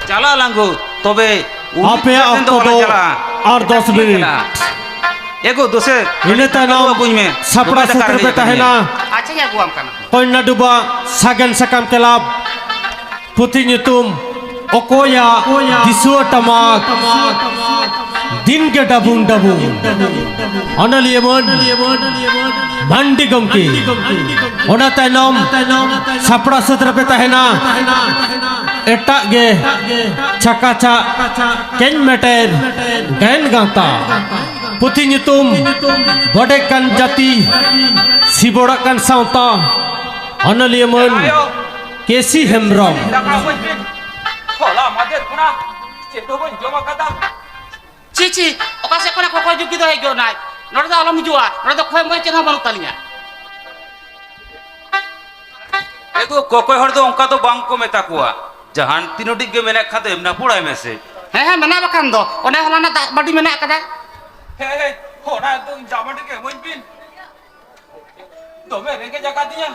ᱪᱟᱞᱟᱜ ᱟᱞᱟᱝ ᱜᱚ, ᱛᱚᱵᱮ ᱩᱱᱤ ᱟᱯᱮᱭᱟᱜ ᱴᱷᱮᱱ ᱫᱚ ᱚᱠᱛᱚ ᱵᱟᱞᱟᱝ ᱫᱚ ᱪᱟᱞᱟᱜᱼᱟ᱾ ᱟᱨ ᱫᱚᱥ ᱢᱤᱱᱤᱴ᱾ ᱪᱟᱞᱟᱜᱼᱟ᱾ ᱮ ᱜᱚ ᱫᱚᱥᱮ, ᱤᱱᱟᱹ ᱛᱟᱭᱱᱚᱢ ᱟᱹᱜᱩᱧ ᱢᱮ᱾ ᱥᱟᱯᱲᱟᱣ ᱫᱚᱢᱮ ᱫᱟᱠᱟ ᱥᱟᱹᱛ ᱨᱮᱯᱮ ᱨᱮᱸᱜᱮᱡ ᱠᱟᱹᱫᱤᱧᱟ᱾ ᱛᱟᱦᱮᱱᱟ᱾ ᱟᱪᱪᱷᱟᱧ ᱟᱹᱜᱩᱣᱟᱢ ᱠᱟᱱᱟ᱾ ᱠᱚᱧᱱᱟᱰᱩᱵᱟ ᱥᱟᱜᱮᱱ ᱥᱟᱠᱟᱢ ᱠᱞᱟᱵᱽ, ᱯᱩᱛᱷᱤ ᱧᱩᱛᱩᱢ ᱚᱠᱚᱭᱟᱜ ᱫᱤᱥᱩᱣᱟᱹ ᱴᱟᱢᱟᱠ, ᱫᱤᱱ ᱜᱮ ᱰᱟᱵᱩᱝ ᱰᱟᱵᱩᱝ᱾ ᱚᱱᱚᱞᱤᱭᱟᱹ ᱢᱟᱹᱱ ᱢᱟᱱᱰᱤ ᱜᱚᱢᱠᱮ᱾ ᱚᱱᱟ ᱛᱟᱭᱱᱚᱢ ᱥᱟᱯᱲᱟᱣ ᱥᱟᱹᱛ ᱨᱮᱯᱮ ᱛᱟᱦᱮᱱᱟ ᱮᱴᱟᱜ ᱜᱮ ᱪᱷᱟᱠᱟ ᱪᱷᱟᱠ ᱠᱮᱧ ᱢᱮᱴᱮᱨ ᱜᱟᱭᱟᱱ ᱜᱟᱶᱛᱟ᱾ ᱯᱩᱛᱷᱤ ᱧᱩᱛᱩᱢ ᱵᱚᱰᱮ ᱠᱟᱱ ᱡᱟᱹᱛᱤ, ᱥᱤᱵᱚᱲᱟᱜ ᱠᱟᱱ ᱥᱟᱶᱛᱟ᱾ ᱚᱱᱚᱞᱤᱭᱟᱹ ᱢᱟᱹᱱ ᱠᱮᱥᱤ ᱦᱮᱢᱵᱨᱚᱢ᱾ ᱫᱟᱠᱟ ᱟᱹᱜᱩᱭ ᱵᱤᱱ᱾ ᱦᱚᱞᱟ ᱢᱟᱫᱷᱮᱨ ᱠᱷᱚᱱᱟᱜ ᱪᱮᱫ ᱦᱚᱸ ᱵᱟᱹᱧ ᱡᱚᱢ ᱟᱠᱟᱫᱟ᱾ ᱪᱤ, ᱪᱤ, ᱚᱠᱟ ᱥᱮᱫ ᱠᱷᱚᱱᱟᱜ ᱠᱚᱠᱚᱭ ᱡᱩᱜᱤ ᱫᱚ ᱦᱮᱡ ᱜᱚᱫ ᱱᱟᱭ? ᱱᱚᱰᱮ ᱫᱚ ᱟᱞᱚᱢ ᱦᱤᱡᱩᱜᱼᱟ, ᱱᱚᱰᱮ ᱫᱚ ᱠᱷᱚᱭ ᱢᱚᱭ ᱪᱮᱫ ᱦᱚᱸ ᱵᱟᱹᱱᱩᱜ ᱛᱟᱹᱞᱤᱧᱟ᱾ ᱮ ᱜᱚ, ᱠᱚᱠᱚᱭ ᱦᱚᱲ ᱫᱚ ᱚᱱᱠᱟ ᱫᱚ ᱵᱟᱝ ᱠᱚ ᱢᱮᱛᱟ ᱠᱚᱣᱟ᱾ ᱡᱟᱦᱟᱱ ᱛᱤᱱ ᱩᱰᱤᱡ ᱜᱮ ᱢᱮᱱᱟᱜ ᱠᱷᱟᱱ ᱫᱚ ᱮᱢ ᱱᱟᱯᱚᱲᱟᱭ ᱢᱮᱥᱮ᱾ ᱦᱮᱸ, ᱦᱮᱸ, ᱢᱮᱱᱟᱜ ᱵᱟᱠᱷᱟᱱ ᱫᱚ᱾ ᱚᱱᱮ ᱦᱚᱞᱟᱱᱟᱜ ᱫᱟᱜ ᱢᱟᱹᱰᱤ ᱢᱮᱱᱟᱜ ᱟᱠᱟᱫᱟ᱾ ᱦᱮᱸ, ᱦᱮᱸ, ᱚᱱᱟ ᱫᱚ ᱫᱟᱜ ᱢᱟᱹᱰᱤ ᱜᱮ ᱮᱢᱟᱹᱧ ᱵᱤᱱ᱾ ᱫᱚᱢᱮ ᱨᱮᱸᱜᱮᱡ ᱟᱠᱟᱫᱤᱧᱟ᱾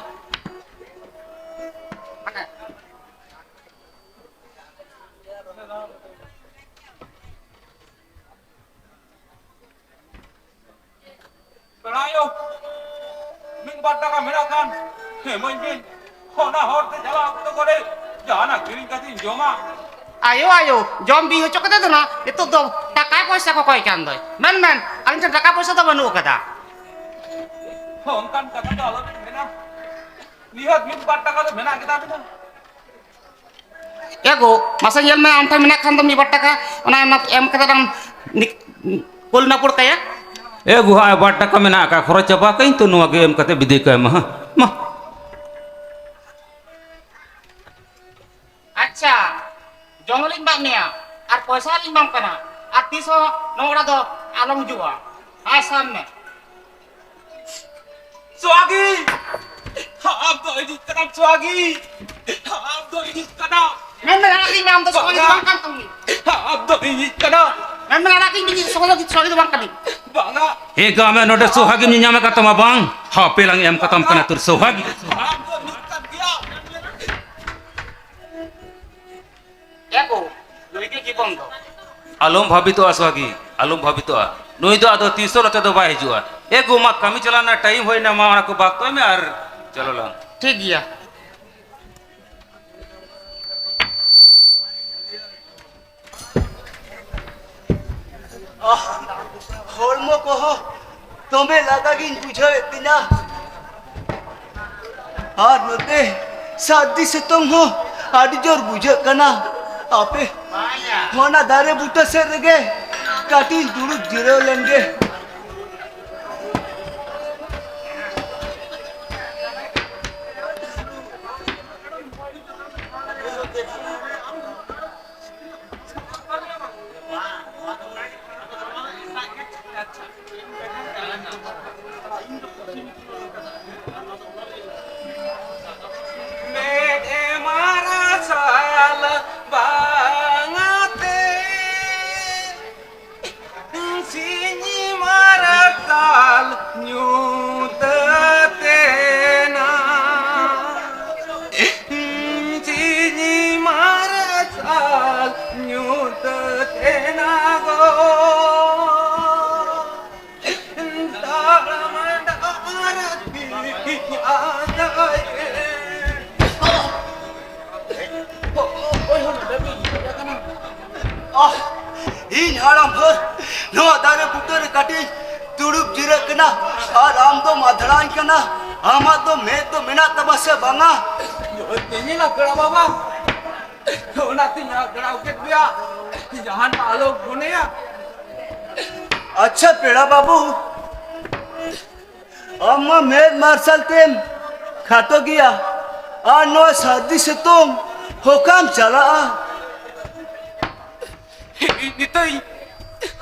ᱯᱮᱲᱟ ᱟᱭᱳ, ᱢᱤᱫ ᱵᱟᱨ ᱴᱟᱠᱟ ᱢᱮᱱᱟᱜ ᱠᱷᱟᱱ ᱮᱢᱟᱹᱧ ᱵᱤᱱ᱾ ᱚᱱᱟ ᱦᱚᱨ ᱛᱮ ᱪᱟᱞᱟᱣ ᱚᱠᱛᱚ ᱠᱚᱨᱮ ᱡᱟᱦᱟᱱᱟᱜ ᱠᱤᱨᱤᱧ ᱠᱟᱛᱮᱧ ᱡᱚᱢᱟ᱾ ᱟᱭᱳ, ᱟᱭᱳ, ᱡᱚᱢ ᱵᱤ ᱦᱚᱪᱚ ᱠᱟᱛᱮ ᱫᱚ ᱱᱟ, ᱱᱤᱛᱚᱜ ᱫᱚ ᱴᱟᱠᱟ ᱯᱚᱭᱥᱟ ᱠᱚ ᱠᱚᱭ ᱠᱟᱱ ᱫᱚᱭ᱾ ᱢᱮᱱ, ᱢᱮᱱ, ᱟᱹᱞᱤᱧ ᱴᱷᱮᱱ ᱴᱟᱠᱟ ᱯᱚᱭᱥᱟ ᱫᱚ ᱵᱟᱹᱱᱩᱜ ᱟᱠᱟᱫᱟ᱾ ᱚᱱᱠᱟᱱ ᱠᱟᱛᱷᱟ ᱫᱚ ᱟᱞᱚᱵᱤᱱ ᱢᱮᱱᱟ᱾ ᱱᱤᱦᱟᱹᱛ ᱢᱤᱫ ᱵᱟᱨ ᱴᱟᱠᱟ ᱫᱚ ᱢᱮᱱᱟᱜ ᱜᱮᱛᱟ ᱵᱤᱱᱟ᱾ ᱮ ᱜᱳ, ᱢᱟᱥᱮ ᱧᱮᱞ ᱢᱮ, ᱟᱢ ᱴᱷᱮᱱ ᱢᱮᱱᱟᱜ ᱠᱷᱟᱱ ᱫᱚ ᱢᱤᱫ ᱵᱟᱨ ᱴᱟᱠᱟ, ᱚᱱᱟ ᱮᱢ, ᱮᱢ ᱠᱟᱛᱮ ᱟᱢ ᱱᱤ-, ᱠᱳᱞ ᱱᱟᱯᱚᱲ ᱠᱟᱭᱟ᱾ ᱮ ᱜᱳ, ᱦᱟᱸᱜ ᱵᱟᱨ ᱴᱟᱠᱟ ᱢᱮᱱᱟᱜ ᱟᱠᱟᱫ, ᱠᱷᱚᱨᱚᱪ ᱪᱟᱵᱟ ᱠᱟᱜ ᱟᱹᱧ ᱛᱚ, ᱱᱚᱣᱟ ᱜᱮ ᱮᱢ ᱠᱟᱛᱮ ᱵᱤᱫᱟᱹᱭ ᱠᱟᱭ ᱢᱟ ᱦᱟᱸᱜ᱾ ᱢᱟ᱾ ᱯᱚᱭᱥᱟ ᱞᱤᱧ ᱮᱢᱟᱢ ᱠᱟᱱᱟ, ᱟᱨ ᱛᱤᱥ ᱦᱚᱸ ᱱᱚᱣᱟ ᱚᱲᱟᱜ ᱫᱚ ᱟᱞᱚᱢ ᱦᱤᱡᱩᱜᱼᱟ᱾ ᱟᱭ ᱥᱟᱵ ᱢᱮ᱾ ᱥᱚᱦᱟᱜᱤ! ᱟᱢ ᱫᱚ ᱤᱫᱤᱜ ᱠᱟᱱᱟᱢ, ᱥᱚᱦᱟᱜᱤ! ᱟᱢ ᱫᱚ ᱤᱫᱤᱜ ᱠᱟᱱᱟ! ᱢᱮᱱ ᱢᱮ, ᱟᱲᱟᱜ ᱤᱧ ᱢᱮ, ᱟᱢ ᱫᱚ ᱥᱚᱦᱟᱜᱤ ᱫᱚ ᱵᱟᱝ ᱠᱟᱱ ᱛᱟᱢ ᱜᱮ᱾ ᱟᱢ ᱫᱚ ᱤᱫᱤᱜ ᱠᱟᱱᱟ! ᱢᱮᱱ ᱢᱮ, ᱟᱲᱟᱜ ᱤᱧ ᱢᱮ, ᱤᱧ ᱥᱚᱦᱟᱜᱤ, ᱥᱚᱦᱟᱜᱤ ᱫᱚ ᱵᱟᱝ ᱠᱟᱹᱱᱟᱹᱧ᱾ ᱵᱟᱝᱟ! ᱮ ᱜᱟᱢᱮ, ᱱᱚᱰᱮ ᱥᱚᱦᱟᱜᱤᱢ ᱧᱮᱧᱟᱢᱮ ᱠᱟᱱ ᱛᱟᱢᱟ ᱵᱟᱝ? ᱦᱟᱯᱮ ᱞᱟᱝ ᱮᱢ ᱠᱟᱛᱟᱢ ᱠᱟᱱᱟ ᱛᱳᱨ ᱥᱚᱦᱟᱜᱤ᱾ ᱟᱢ ᱫᱚ ᱤᱫᱤᱜ ᱠᱟᱱ ᱜᱮᱭᱟ! ᱮ ᱜᱳ, ᱱᱩᱭ ᱜᱮ ᱡᱤᱵᱚᱱ ᱫᱚ᱾ ᱟᱞᱚᱢ ᱵᱷᱟᱵᱤᱛᱚᱜᱼᱟ ᱥᱚᱦᱟᱜᱤ, ᱟᱞᱚᱢ ᱵᱷᱟᱵᱤᱛᱚᱜᱼᱟ᱾ ᱱᱩᱭ ᱫᱚ ᱟᱫᱚ ᱛᱤᱥ ᱦᱚᱸ ᱱᱚᱛᱮ ᱫᱚ ᱵᱟᱭ ᱦᱤᱡᱩᱜᱼᱟ᱾ ᱮ ᱜᱳ, ᱢᱟ ᱠᱟᱹᱢᱤ ᱪᱟᱞᱟᱜ ᱨᱮᱱᱟᱜ ᱴᱟᱭᱤᱢ ᱦᱩᱭᱱᱟ, ᱢᱟ ᱚᱱᱟ ᱠᱚ ᱵᱟᱜᱽ ᱛᱚᱭ ᱢᱮ ᱟᱨ ᱪᱚᱞᱚ ᱞᱟᱝ᱾ ᱴᱷᱤᱠ ᱜᱮᱭᱟ᱾ ᱟᱦ, ᱦᱚᱲᱢᱚ ᱠᱚᱦᱚᱸ ᱫᱚᱢᱮ ᱞᱟᱸᱜᱟ ᱜᱤᱧ ᱵᱩᱡᱷᱟᱹᱣᱮᱫ ᱛᱤᱧᱟ᱾ ᱟᱨ ᱱᱚᱛᱮ ᱥᱟᱹᱨᱫᱤ ᱥᱤᱛᱩᱝ ᱦᱚᱸ ᱟᱹᱰᱤ ᱡᱳᱨ ᱵᱩᱡᱷᱟᱹᱜ ᱠᱟᱱᱟ᱾ ᱟᱯᱮ ᱚᱱᱟ ᱫᱟᱨᱮ ᱵᱩᱴᱟᱹ ᱥᱮᱫ ᱨᱮᱜᱮ ᱠᱟᱹᱴᱤᱡ ᱤᱧ ᱫᱩᱲᱩᱵ ᱡᱤᱨᱟᱹᱣ ᱞᱮᱱ ᱜᱮ᱾ ᱢᱮᱫ ᱮ ᱢᱟᱨᱥᱟᱞ ᱵᱟᱝᱟ ᱛᱮ, ᱥᱤᱧ ᱢᱟᱨᱥᱟᱞ ᱧᱩᱛᱟᱹᱛᱮᱱᱟ᱾ ᱥᱤᱧ ᱢᱟᱨᱥᱟᱞ ᱧᱩᱛᱟᱹᱛᱮᱱᱟ ᱜᱚ᱾ ᱛᱟᱲᱟᱢ ᱰᱟᱦᱟᱨ ᱛᱤᱧ ᱟᱸᱫᱟᱭᱮᱱ᱾ ᱟᱦ, ᱤᱧ ᱦᱟᱲᱟᱢ ᱦᱚᱲ ᱱᱚᱣᱟ ᱫᱟᱨᱮ ᱵᱩᱴᱟᱹ ᱨᱮ ᱠᱟᱹᱴᱤᱡ ᱫᱩᱲᱩᱵ ᱡᱤᱨᱟᱹᱜ ᱠᱟᱱᱟ, ᱟᱨ ᱟᱢ ᱫᱚᱢ ᱟᱫᱷᱲᱟᱧ ᱠᱟᱱᱟ᱾ ᱟᱢᱟᱜ ᱫᱚ ᱢᱮᱫ ᱫᱚ ᱢᱮᱱᱟᱜ ᱛᱟᱢᱟ ᱥᱮ ᱵᱟᱝᱟ? ᱧᱮᱞᱟ ᱯᱮᱲᱟ ᱵᱟᱵᱟ, ᱚᱱᱟᱛᱤᱧ ᱟᱫᱷᱲᱟᱣ ᱠᱮᱫ ᱢᱮᱭᱟ, ᱡᱟᱦᱟᱱᱟᱜ ᱟᱞᱚᱢ ᱢᱚᱱᱮᱭᱟ᱾ ᱟᱪᱪᱷᱟ ᱯᱮᱲᱟ ᱵᱟᱹᱵᱩ, ᱟᱢ ᱢᱟ ᱢᱮᱫ ᱢᱟᱨᱥᱟᱞ ᱛᱮᱢ ᱠᱷᱟᱴᱚ ᱜᱮᱭᱟ, ᱟᱨ ᱱᱚᱣᱟ ᱥᱟᱹᱨᱫᱤ ᱥᱤᱛᱩᱝ ᱚᱠᱟᱢ ᱪᱟᱞᱟᱜᱼᱟ? ᱤᱧ ᱱᱤᱛᱚᱜ ᱤᱧ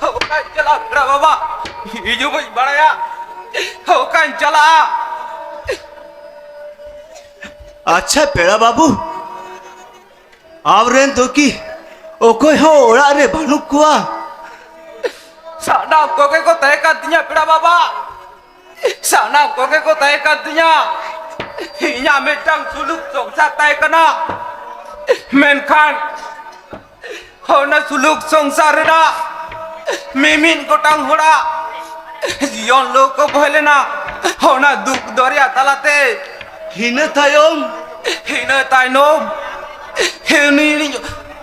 ᱚᱠᱟᱧ ᱪᱟᱞᱟᱜᱼᱟ ᱯᱮᱲᱟ ᱵᱟᱵᱟ? ᱤᱧ ᱦᱚᱸ ᱵᱟᱹᱧ ᱵᱟᱲᱟᱭᱟ ᱚᱠᱟᱧ ᱪᱟᱞᱟᱜᱼᱟ᱾ ᱟᱪᱪᱷᱟ ᱯᱮᱲᱟ ᱵᱟᱹᱵᱩ, ᱟᱢᱨᱮᱱ ᱫᱚ ᱠᱤ ᱚᱠᱚᱭ ᱦᱚᱸ ᱚᱲᱟᱜ ᱨᱮ ᱵᱟᱹᱱᱩᱜ ᱠᱚᱣᱟ? ᱥᱟᱱᱟᱢ ᱠᱚᱜᱮ ᱠᱚ ᱛᱟᱦᱮᱸ ᱠᱟᱱ ᱛᱤᱧᱟ ᱯᱮᱲᱟ ᱵᱟᱵᱟ᱾ ᱥᱟᱱᱟᱢ ᱠᱚᱜᱮ ᱠᱚ ᱛᱟᱦᱮᱸ ᱠᱟᱱ ᱛᱤᱧᱟ᱾ ᱤᱧᱟᱹᱜ ᱢᱤᱫᱴᱟᱝ ᱥᱩᱞᱩᱠ ᱥᱚᱝᱥᱟᱨ ᱛᱟᱦᱮᱸ ᱠᱟᱱᱟ᱾ ᱢᱮᱱᱠᱷᱟᱱ ᱚᱱᱟ ᱥᱩᱞᱩᱠ ᱥᱚᱝᱥᱟᱨ ᱨᱮᱱᱟᱜ ᱢᱤᱢᱤᱫ ᱜᱚᱴᱟᱝ ᱦᱚᱲᱟᱜ ᱡᱤᱭᱚᱱ ᱞᱳᱠ ᱠᱚ ᱵᱚᱦᱮᱞ ᱮᱱᱟ ᱚᱱᱟ ᱫᱩᱠ ᱫᱚᱨᱭᱟ ᱛᱟᱞᱟᱛᱮ᱾ ᱤᱱᱟᱹ ᱛᱟᱭᱚᱢ, ᱤᱱᱟᱹ ᱛᱟᱭᱱᱚᱢ ᱩᱱᱤ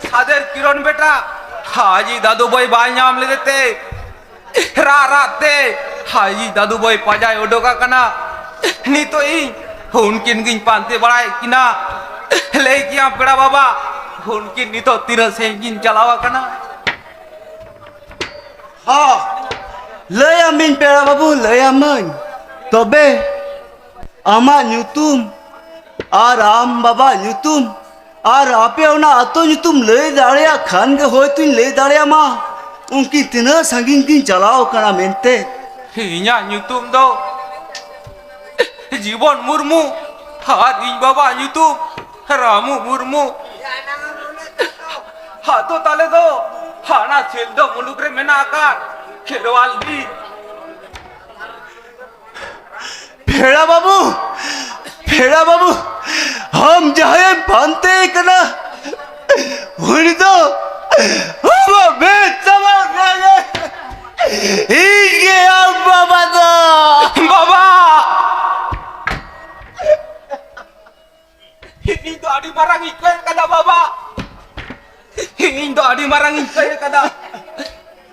ᱥᱟᱫᱮᱨ ᱠᱤᱨᱚᱱ ᱵᱮᱴᱟ ᱦᱟᱡᱤ ᱫᱟᱫᱩ ᱵᱷᱟᱹᱭ ᱵᱟᱭ ᱧᱟᱢ ᱞᱮᱫᱮ ᱛᱮ, ᱨᱟᱜ ᱨᱟᱜ ᱛᱮ ᱦᱟᱡᱤ ᱫᱟᱫᱩ ᱵᱷᱟᱹᱭ ᱯᱟᱸᱡᱟᱭ ᱚᱰᱚᱠ ᱟᱠᱟᱱᱟ᱾ ᱱᱤᱛᱚᱜ ᱤᱧ ᱩᱱᱠᱤᱱ ᱜᱤᱧ ᱯᱟᱱᱛᱮ ᱵᱟᱲᱟᱭᱮᱫ ᱠᱤᱱᱟ᱾ ᱞᱟᱹᱭ ᱠᱮᱭᱟᱢ ᱯᱮᱲᱟ ᱵᱟᱵᱟ, ᱩᱱᱠᱤᱱ ᱱᱤᱛᱚᱜ ᱛᱤᱱᱟᱹᱜ ᱥᱟᱺᱜᱤᱧ ᱠᱤᱱ ᱪᱟᱞᱟᱣ ᱟᱠᱟᱱᱟ᱾ ᱦᱚᱸ, ᱞᱟᱹᱭ ᱟᱢᱤᱧ ᱯᱮᱲᱟ ᱵᱟᱹᱵᱩ, ᱞᱟᱹᱭ ᱟᱢᱟᱹᱧ᱾ ᱛᱚᱵᱮ ᱟᱢᱟᱜ ᱧᱩᱛᱩᱢ ᱟᱨ ᱟᱢ ᱵᱟᱵᱟ ᱧᱩᱛᱩᱢ ᱟᱨ ᱟᱯᱮ ᱚᱱᱟ ᱟᱹᱛᱩ ᱧᱩᱛᱩᱢ ᱞᱟᱹᱭ ᱫᱟᱲᱮᱭᱟᱜ ᱠᱷᱟᱱ ᱜᱮ ᱦᱚᱭᱛᱚᱧ ᱞᱟᱹᱭ ᱫᱟᱲᱮᱭᱟᱢᱟ ᱩᱱᱠᱤᱱ ᱛᱤᱱᱟᱹᱜ ᱥᱟᱺᱜᱤᱧ ᱠᱤᱱ ᱪᱟᱞᱟᱣ ᱠᱟᱱᱟ ᱢᱮᱱᱛᱮ᱾ ᱤᱧᱟᱹᱜ ᱧᱩᱛᱩᱢ ᱫᱚ ᱡᱤᱵᱚᱱ ᱢᱩᱨᱢᱩ ᱟᱨ ᱤᱧ ᱵᱟᱵᱟ ᱧᱩᱛᱩᱢ ᱨᱟᱢᱩ ᱢᱩᱨᱢᱩ᱾ ᱟᱫᱚ ᱛᱟᱞᱮ ᱫᱚ ᱦᱟᱱᱟ ᱥᱤᱞᱫᱟᱹ ᱢᱩᱞᱩᱠ ᱨᱮ ᱢᱮᱱᱟᱜ ᱟᱠᱟᱫ ᱠᱷᱮᱨᱣᱟᱞ ᱵᱤᱨ᱾ ᱯᱮᱲᱟ ᱵᱟᱹᱵᱩ, ᱯᱮᱲᱟ ᱵᱟᱹᱵᱩ, ᱟᱢ ᱡᱟᱦᱟᱸᱭᱮᱢ ᱯᱟᱱᱛᱮ ᱠᱟᱱᱟ, ᱩᱱᱤ ᱫᱚ ᱟᱵᱚ ᱢᱮᱫ ᱥᱟᱢᱟᱝ ᱨᱮ ᱤᱧ ᱜᱮ ᱟᱢ ᱵᱟᱵᱟ ᱫᱚ᱾ ᱵᱟᱵᱟ! ᱤᱧ ᱫᱚ ᱟᱹᱰᱤ ᱢᱟᱨᱟᱝ ᱤᱧ ᱠᱚᱭ ᱠᱟᱫᱟ ᱵᱟᱵᱟ, ᱤᱧ ᱫᱚ ᱟᱹᱰᱤ ᱢᱟᱨᱟᱝ ᱤᱧ ᱠᱚᱭ ᱠᱟᱫᱟ᱾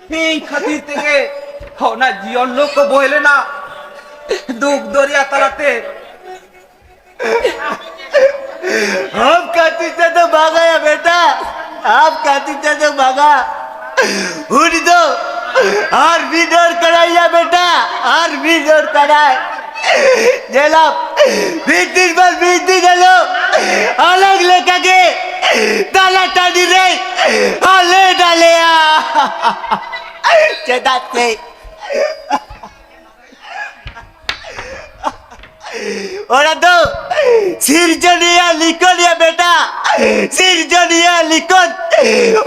ᱤᱧ ᱠᱷᱟᱹᱛᱤᱨ ᱛᱮᱜᱮ ᱚᱱᱟ ᱡᱤᱭᱚᱱ ᱞᱳᱠ ᱠᱚ ᱵᱚᱦᱮᱞ ᱮᱱᱟ ᱫᱩᱠ ᱫᱚᱨᱭᱟ ᱛᱟᱞᱟᱛᱮ᱾ ᱟᱢ ᱠᱷᱟᱹᱛᱤᱨ ᱛᱮᱫᱚ ᱵᱟᱝᱟ ᱭᱟ ᱵᱮᱴᱟ, ᱟᱢ ᱠᱷᱟᱹᱛᱤᱨ ᱛᱮᱫᱚ ᱵᱟᱝᱟ᱾ ᱩᱱᱤ ᱫᱚ ᱟᱨ ᱢᱤᱫ ᱦᱚᱲ ᱠᱟᱱᱟᱭ ᱭᱟ ᱵᱮᱴᱟ, ᱟᱨ ᱢᱤᱫ ᱦᱚᱲ ᱠᱟᱱᱟᱭ᱾ ᱧᱮᱞᱟᱢ, ᱢᱤᱫ ᱫᱤᱱ ᱵᱟᱝ ᱢᱤᱫ ᱫᱤᱱ ᱦᱤᱞᱳᱜ ᱟᱞᱟᱝ ᱞᱮᱠᱟᱜᱮ ᱫᱟᱞᱟ ᱴᱟᱺᱰᱤ ᱨᱮ ᱦᱟᱞᱮ ᱰᱟᱞᱮᱭᱟ᱾ ᱪᱮᱫᱟᱜ ᱥᱮ ᱚᱱᱟ ᱫᱚ ᱥᱤᱨᱡᱚᱱᱤᱭᱟᱹ ᱞᱤᱠᱷᱚᱱ ᱭᱟ ᱵᱮᱴᱟ, ᱥᱤᱨᱡᱚᱱᱤᱭᱟᱹ ᱞᱤᱠᱷᱚᱱ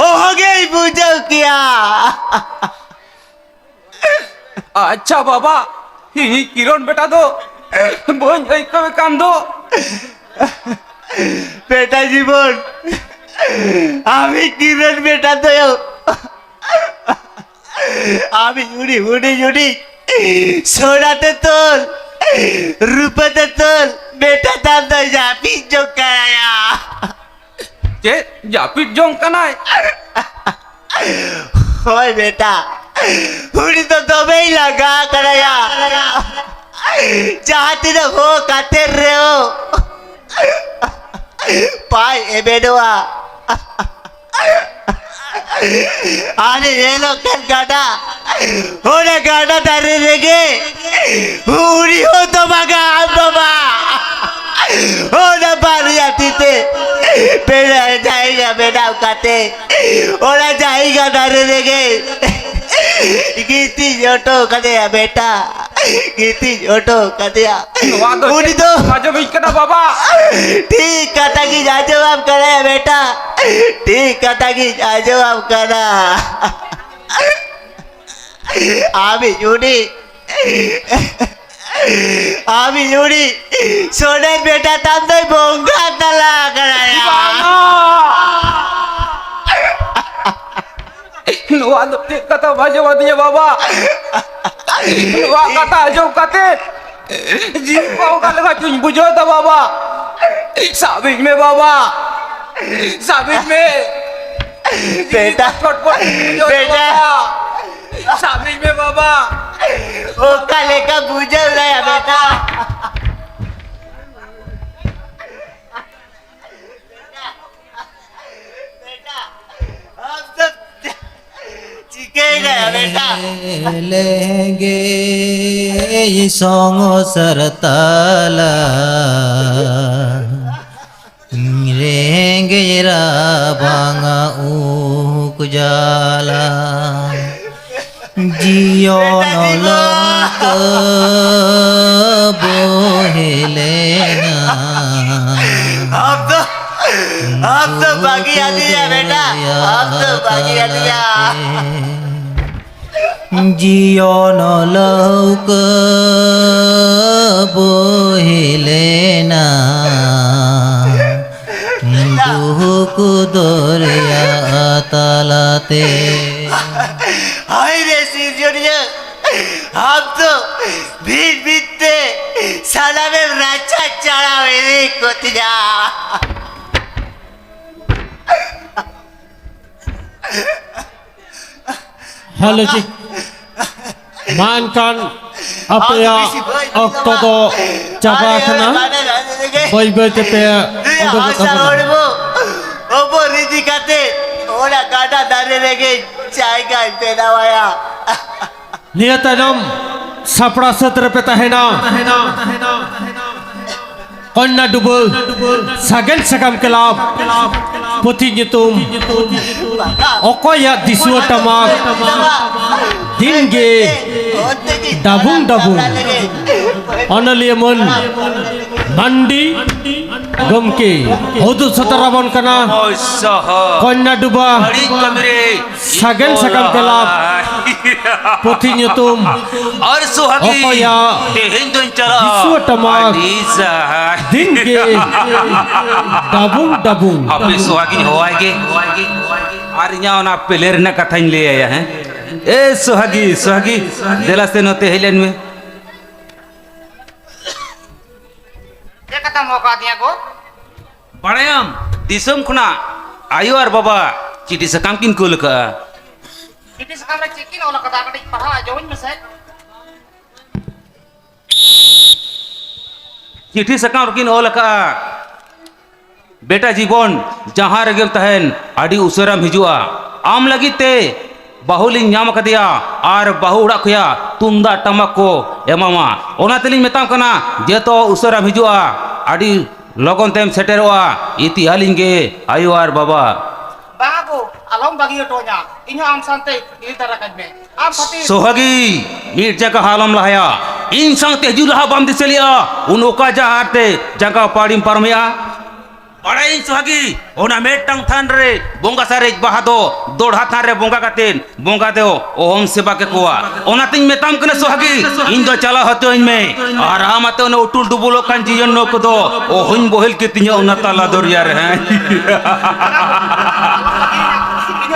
ᱚᱦᱚᱜᱮᱭ ᱵᱩᱡᱷᱟᱹᱣ ᱠᱮᱭᱟ᱾ ᱟᱪᱪᱷᱟ ᱵᱟᱵᱟ, ᱤᱧ ᱠᱤᱨᱚᱱ ᱵᱮᱴᱟ ᱫᱚ ᱵᱟᱹᱧ ᱟᱹᱭᱠᱟᱹᱣᱮ ᱠᱟᱱ ᱫᱚ᱾ ᱵᱮᱴᱟ ᱡᱤᱵᱚᱱ, ᱟᱢᱤᱡ ᱠᱤᱨᱚᱱ ᱵᱮᱴᱟ ᱫᱚ, ᱟᱢᱤᱡ ᱩᱱᱤ ᱦᱩᱰᱤᱧ ᱦᱩᱰᱤᱧ ᱥᱳᱱᱟ ᱛᱮ ᱛᱚᱞ, ᱨᱩᱯᱟᱹ ᱛᱮ ᱛᱚᱞ ᱵᱮᱴᱟ ᱛᱟᱢ ᱫᱚ ᱡᱟᱹᱯᱤᱫ ᱡᱚᱝ ᱠᱟᱱᱟᱭᱟ᱾ ᱪᱮᱫ ᱡᱟᱹᱯᱤᱫ ᱡᱚᱝ ᱠᱟᱱᱟᱭ? ᱦᱳᱭ ᱵᱮᱴᱟ, ᱩᱱᱤ ᱫᱚ ᱫᱚᱢᱮᱭ ᱞᱟᱸᱜᱟ ᱟᱠᱟᱱᱟᱭᱟ᱾ ᱡᱟᱦᱟᱸ ᱛᱤᱱᱟᱹᱜ ᱦᱚᱸ ᱠᱟᱛᱮ ᱨᱮᱦᱚᱸ ᱵᱟᱭ ᱮᱵᱮᱱᱚᱜᱼᱟ᱾ ᱟᱨᱮ ᱧᱮᱞᱚᱜ ᱠᱟᱱ ᱜᱟᱰᱟ, ᱚᱱᱟ ᱜᱟᱰᱟ ᱫᱷᱟᱨᱮ ᱨᱮᱜᱮ ᱩᱱᱤ ᱦᱚᱸ ᱫᱚ ᱵᱟᱜᱟ ᱟᱢ ᱵᱟᱵᱟ᱾ ᱚᱱᱟ ᱵᱟᱨᱭᱟ ᱛᱤ ᱛᱮ ᱵᱮᱲᱟ ᱡᱟᱭᱜᱟ ᱵᱮᱱᱟᱣ ᱠᱟᱛᱮ ᱚᱱᱟ ᱡᱟᱭᱜᱟ ᱫᱷᱟᱨᱮ ᱨᱮᱜᱮ ᱜᱤᱛᱤᱡ ᱦᱚᱴᱚ ᱠᱟᱫᱮᱭᱟ ᱵᱮᱴᱟ, ᱜᱤᱛᱤᱡ ᱦᱚᱴᱚ ᱠᱟᱫᱮᱭᱟ᱾ ᱱᱚᱣᱟ ᱫᱚ ᱩᱱᱤ ᱪᱮᱫ ᱫᱚ ᱟᱸᱡᱚᱢᱤᱧ ᱠᱟᱱᱟ ᱵᱟᱵᱟ? ᱴᱷᱤᱠ ᱠᱟᱛᱷᱟ ᱜᱤᱧ ᱟᱸᱡᱚᱢᱟᱢ ᱠᱟᱱᱟ ᱵᱮᱴᱟ, ᱴᱷᱤᱠ ᱠᱟᱛᱷᱟ ᱜᱤᱧ ᱟᱸᱡᱚᱢᱟᱢ ᱠᱟᱱᱟ᱾ ᱟᱢᱤᱡ ᱩᱱᱤ ᱟᱢᱤᱡ ᱩᱱᱤ ᱥᱚᱱᱮᱨ ᱵᱮᱴᱟ ᱛᱟᱢ ᱫᱚᱭ ᱵᱚᱸᱜᱟ ᱛᱟᱞᱟ ᱟᱠᱟᱱᱟᱭᱟ᱾ ᱵᱟᱝᱟ! ᱱᱚᱣᱟ ᱫᱚ ᱪᱮᱫ ᱠᱟᱛᱷᱟ ᱵᱟᱡᱟᱣ ᱟᱹᱫᱤᱧᱟ ᱵᱟᱵᱟ? ᱱᱚᱣᱟ ᱠᱟᱛᱷᱟ ᱟᱸᱡᱚᱢ ᱠᱟᱛᱮ ᱡᱤᱣᱤ ᱠᱚ ᱚᱠᱟ ᱞᱮᱠᱟ ᱪᱚᱧ ᱵᱩᱡᱷᱟᱹᱣ ᱮᱫᱟ ᱵᱟᱵᱟ᱾ ᱥᱟᱵᱤᱧ ᱢᱮ ᱵᱟᱵᱟ, ᱥᱟᱵᱤᱧ ᱢᱮ᱾ ᱵᱮᱴᱟ, ᱪᱷᱚᱴᱯᱚᱴ ᱵᱩᱡᱷᱟᱹᱣ ᱮᱫᱟ ᱵᱮᱴᱟ᱾ ᱵᱟᱵᱟ᱾ ᱥᱟᱵᱤᱧ ᱢᱮ ᱵᱟᱵᱟ᱾ ᱚᱠᱟ ᱞᱮᱠᱟ ᱵᱩᱡᱷᱟᱹᱣ ᱞᱟᱭᱟ ᱵᱮᱴᱟ? ᱵᱮᱴᱟ, ᱟᱢ ᱫᱚ ᱪᱤᱠᱟᱹᱭᱮᱱᱟ ᱵᱮᱴᱟ? ᱞᱮᱸᱜᱮᱡ ᱥᱚᱝᱥᱟᱨ ᱛᱟᱞᱟ ᱨᱮᱸᱜᱮᱡ ᱜᱮ ᱨᱟᱵᱟᱝ ᱩᱠ ᱡᱟᱞᱟ᱾ ᱡᱤᱭᱚᱱ ᱞᱟᱹᱣᱠᱟᱹ ᱵᱚᱦᱮᱞᱮᱱᱟ᱾ ᱟᱢ ᱫᱚ, ᱟᱢ ᱫᱚ ᱵᱟᱹᱜᱤ ᱟᱹᱫᱤᱧᱟ ᱵᱮᱴᱟ, ᱟᱢ ᱫᱚ ᱵᱟᱹᱜᱤ ᱟᱹᱫᱤᱧᱟ᱾ ᱡᱤᱭᱚᱱ ᱞᱟᱹᱣᱠᱟᱹ ᱵᱚᱦᱮᱞᱮᱱᱟ᱾ ᱫᱩᱠ ᱫᱚᱨᱭᱟ ᱛᱟᱞᱟᱛᱮ᱾ ᱦᱟᱭ ᱨᱮ ᱥᱤᱨᱡᱚᱱᱤᱭᱟᱹ, ᱟᱢ ᱫᱚ ᱵᱷᱤᱛ ᱵᱷᱤᱛ ᱛᱮ ᱥᱟᱱᱟᱢᱮᱢ ᱨᱟᱪᱟ ᱪᱟᱲᱟᱣ ᱤᱫᱤ ᱠᱚᱛᱤᱧᱟ᱾ ᱦᱮᱞᱳ ᱡᱤ, ᱢᱟ ᱮᱱᱠᱷᱟᱱ ᱟᱯᱮᱭᱟᱜ ᱚᱠᱛᱚ ᱫᱚ ᱪᱟᱵᱟ ᱟᱠᱟᱱᱟ᱾ ᱵᱟᱹᱭ ᱵᱟᱹᱭ ᱛᱮᱯᱮ ᱩᱰᱩᱠᱚᱜ ᱛᱟᱵᱚᱱᱟ᱾ ᱦᱚᱲᱢᱚ ᱚᱵᱚᱨ ᱤᱫᱤ ᱠᱟᱛᱮ ᱚᱱᱟ ᱜᱟᱰᱟ ᱫᱟᱨᱮ ᱨᱮᱜᱮ ᱡᱟᱭᱜᱟᱭ ᱵᱮᱱᱟᱣᱟᱭᱟ᱾ ᱱᱤᱭᱟᱹ ᱛᱟᱭᱱᱚᱢ ᱥᱟᱯᱲᱟᱣ ᱥᱟᱹᱛ ᱨᱮᱯᱮ ᱛᱟᱦᱮᱱᱟ᱾ ᱠᱚᱱᱭᱟ ᱰᱩᱵᱟᱹ ᱥᱟᱜᱮᱱ ᱥᱟᱠᱟᱢ ᱠᱞᱟᱵᱽ, ᱯᱩᱛᱷᱤ ᱧᱩᱛᱩᱢ ᱚᱠᱚᱭᱟᱜ ᱫᱤᱥᱩᱣᱟᱹ ᱴᱟᱢᱟᱠ, ᱫᱤᱱ ᱜᱮ ᱰᱟᱵᱩᱝ ᱰᱟᱵᱩᱝ᱾ ᱚᱱᱚᱞᱤᱭᱟᱹ ᱢᱟᱹᱱ ᱢᱟᱱᱰᱤ ᱜᱚᱢᱠᱮ ᱩᱫᱩᱜ ᱥᱚᱫᱚᱨ ᱟᱵᱚᱱ ᱠᱟᱱᱟ᱾ ᱚᱵᱚᱥᱥᱚ᱾ ᱠᱚᱱᱭᱟ ᱰᱩᱵᱟ ᱵᱟᱹᱲᱤᱡ ᱠᱟᱹᱢᱤ ᱨᱮ ᱥᱟᱜᱮᱱ ᱥᱟᱠᱟᱢ ᱠᱞᱟᱵᱽ, ᱯᱩᱛᱷᱤ ᱧᱩᱛᱩᱢ ᱟᱨ ᱥᱩᱦᱟᱜᱤ ᱚᱠᱚᱭᱟᱜ ᱛᱮᱦᱮᱧ ᱫᱚᱧ ᱪᱟᱞᱟᱜᱼᱟ ᱫᱤᱥᱩᱣᱟᱹ ᱴᱟᱢᱟᱠ, ᱟᱹᱰᱤ ᱥᱟᱦᱟᱭ᱾ ᱫᱤᱱ ᱜᱮ ᱰᱟᱵᱩᱝ ᱰᱟᱵᱩᱝ᱾ ᱦᱟᱯᱮ ᱥᱩᱦᱟᱜᱤᱧ ᱦᱚᱦᱚᱣᱟᱭ ᱜᱮ᱾ ᱟᱨ ᱤᱧᱟᱹᱜ ᱚᱱᱟ ᱯᱞᱮ ᱨᱮᱱᱟᱜ ᱠᱟᱛᱷᱟᱧ ᱞᱟᱹᱭ ᱟᱭᱟ, ᱦᱮᱸ᱾ ᱮ ᱥᱩᱦᱟᱜᱤ, ᱥᱩᱦᱟᱜᱤ, ᱫᱮᱞᱟ ᱥᱮ ᱱᱚᱛᱮ ᱦᱮᱡ ᱞᱮᱱ ᱢᱮ᱾ ᱪᱮᱫ ᱠᱟᱛᱷᱟᱢ ᱦᱚᱦᱚ ᱠᱟᱫᱤᱧᱟ ᱜᱳ? ᱵᱟᱲᱟᱭᱟᱢ, ᱫᱤᱥᱚᱢ ᱠᱷᱚᱱᱟᱜ ᱟᱭᱳ ᱟᱨ ᱵᱟᱵᱟ ᱪᱤᱴᱷᱤ ᱥᱟᱠᱟᱢ ᱠᱤᱱ ᱠᱩᱞ ᱟᱠᱟᱫᱼᱟ᱾ ᱪᱤᱴᱷᱤ ᱥᱟᱠᱟᱢ ᱨᱮ ᱪᱮᱫ ᱠᱤᱱ ᱚᱞ ᱟᱠᱟᱫᱟ? ᱠᱟᱹᱴᱤᱡ ᱯᱟᱲᱦᱟᱣ ᱟᱸᱡᱚᱢᱟᱹᱧ ᱢᱮᱥᱮ᱾ ᱪᱤᱴᱷᱤ ᱥᱟᱠᱟᱢ ᱨᱮᱠᱤᱱ ᱚᱞ ᱟᱠᱟᱫᱼᱟ, ᱵᱮᱴᱟ ᱡᱤᱵᱚᱱ, ᱡᱟᱦᱟᱸ ᱨᱮᱜᱮᱢ ᱛᱟᱦᱮᱱ, ᱟᱹᱰᱤ ᱩᱥᱟᱹᱨᱟᱢ ᱦᱤᱡᱩᱜᱼᱟ᱾ ᱟᱢ ᱞᱟᱹᱜᱤᱫ ᱛᱮ ᱵᱟᱹᱦᱩ ᱞᱤᱧ ᱧᱟᱢ ᱟᱠᱟᱫᱮᱭᱟ ᱟᱨ ᱵᱟᱹᱦᱩ ᱚᱲᱟᱜ ᱠᱷᱚᱭᱟᱜ ᱛᱩᱢᱫᱟᱜ ᱴᱟᱢᱟᱠ ᱠᱚ ᱮᱢᱟᱢᱟ᱾ ᱚᱱᱟ ᱛᱮᱞᱤᱧ ᱢᱮᱛᱟᱢ ᱠᱟᱱᱟ, ᱡᱚᱛᱚ ᱩᱥᱟᱹᱨᱟᱢ ᱦᱤᱡᱩᱜᱼᱟ᱾ ᱟᱹᱰᱤ ᱞᱚᱜᱚᱱ ᱛᱮᱢ ᱥᱮᱴᱮᱨᱚᱜᱼᱟ, ᱤᱫᱤᱭᱟᱞᱤᱧ ᱜᱮ ᱟᱭᱳ ᱟᱨ ᱵᱟᱵᱟ᱾ ᱵᱟᱝᱟ ᱜᱳ, ᱟᱞᱚᱢ ᱵᱟᱹᱜᱤ ᱦᱚᱴᱚ ᱟᱹᱧᱟ, ᱤᱧ ᱦᱚᱸ ᱟᱢ ᱥᱟᱶᱛᱮ ᱤᱫᱤ ᱛᱟᱨᱟ ᱠᱟᱹᱧ ᱢᱮ᱾ ᱟᱢ ᱠᱷᱟᱹᱛᱤᱨ᱾ ᱥᱚᱦᱟᱜᱤ, ᱢᱤᱫ ᱡᱟᱸᱜᱟ ᱦᱚᱸ ᱟᱞᱚᱢ ᱞᱟᱦᱟᱭᱟ᱾ ᱤᱧ ᱥᱟᱶᱛᱮ ᱦᱤᱡᱩᱜ ᱞᱟᱦᱟ ᱵᱟᱢ ᱫᱤᱥᱟᱹ ᱞᱮᱜᱼᱟ, ᱩᱱ ᱚᱠᱟ ᱡᱟᱦᱟᱨ ᱛᱮ ᱡᱟᱸᱜᱟ ᱯᱟᱲᱤᱢ ᱯᱟᱨᱚᱢᱮᱜᱼᱟ? ᱵᱟᱲᱟᱭᱟᱹᱧ ᱥᱚᱦᱟᱜᱤ, ᱚᱱᱟ ᱢᱤᱫᱴᱟᱝ ᱛᱷᱟᱱ ᱨᱮ ᱵᱚᱸᱜᱟ ᱥᱟᱨᱮᱡ ᱵᱟᱦᱟ ᱫᱚ ᱫᱚᱲᱦᱟ ᱛᱷᱟᱱ ᱨᱮ ᱵᱚᱸᱜᱟ ᱠᱟᱛᱮᱫ ᱵᱚᱸᱜᱟ ᱫᱚ ᱚᱦᱚᱢ ᱥᱮᱵᱟ ᱠᱮᱠᱚᱣᱟ᱾ ᱚᱱᱟᱛᱤᱧ ᱢᱮᱛᱟᱢ ᱠᱟᱱᱟ ᱥᱚᱦᱟᱜᱤ, ᱤᱧ ᱫᱚ ᱪᱟᱞᱟᱣ ᱦᱚᱪᱚᱧ ᱢᱮ᱾ ᱟᱨ ᱟᱢ ᱟᱛᱮ ᱚᱱᱟ ᱩᱴᱩᱞ ᱰᱩᱵᱩᱞᱚᱜ ᱠᱟᱱ ᱡᱤᱭᱚᱱ ᱱᱚᱣᱟ ᱠᱚᱫᱚ ᱚᱦᱚᱧ ᱵᱚᱦᱮᱞ ᱠᱮᱛᱤᱧᱟ ᱚᱱᱟ ᱛᱟᱞᱟ ᱫᱚᱨᱭᱟ ᱨᱮ, ᱦᱮᱸ᱾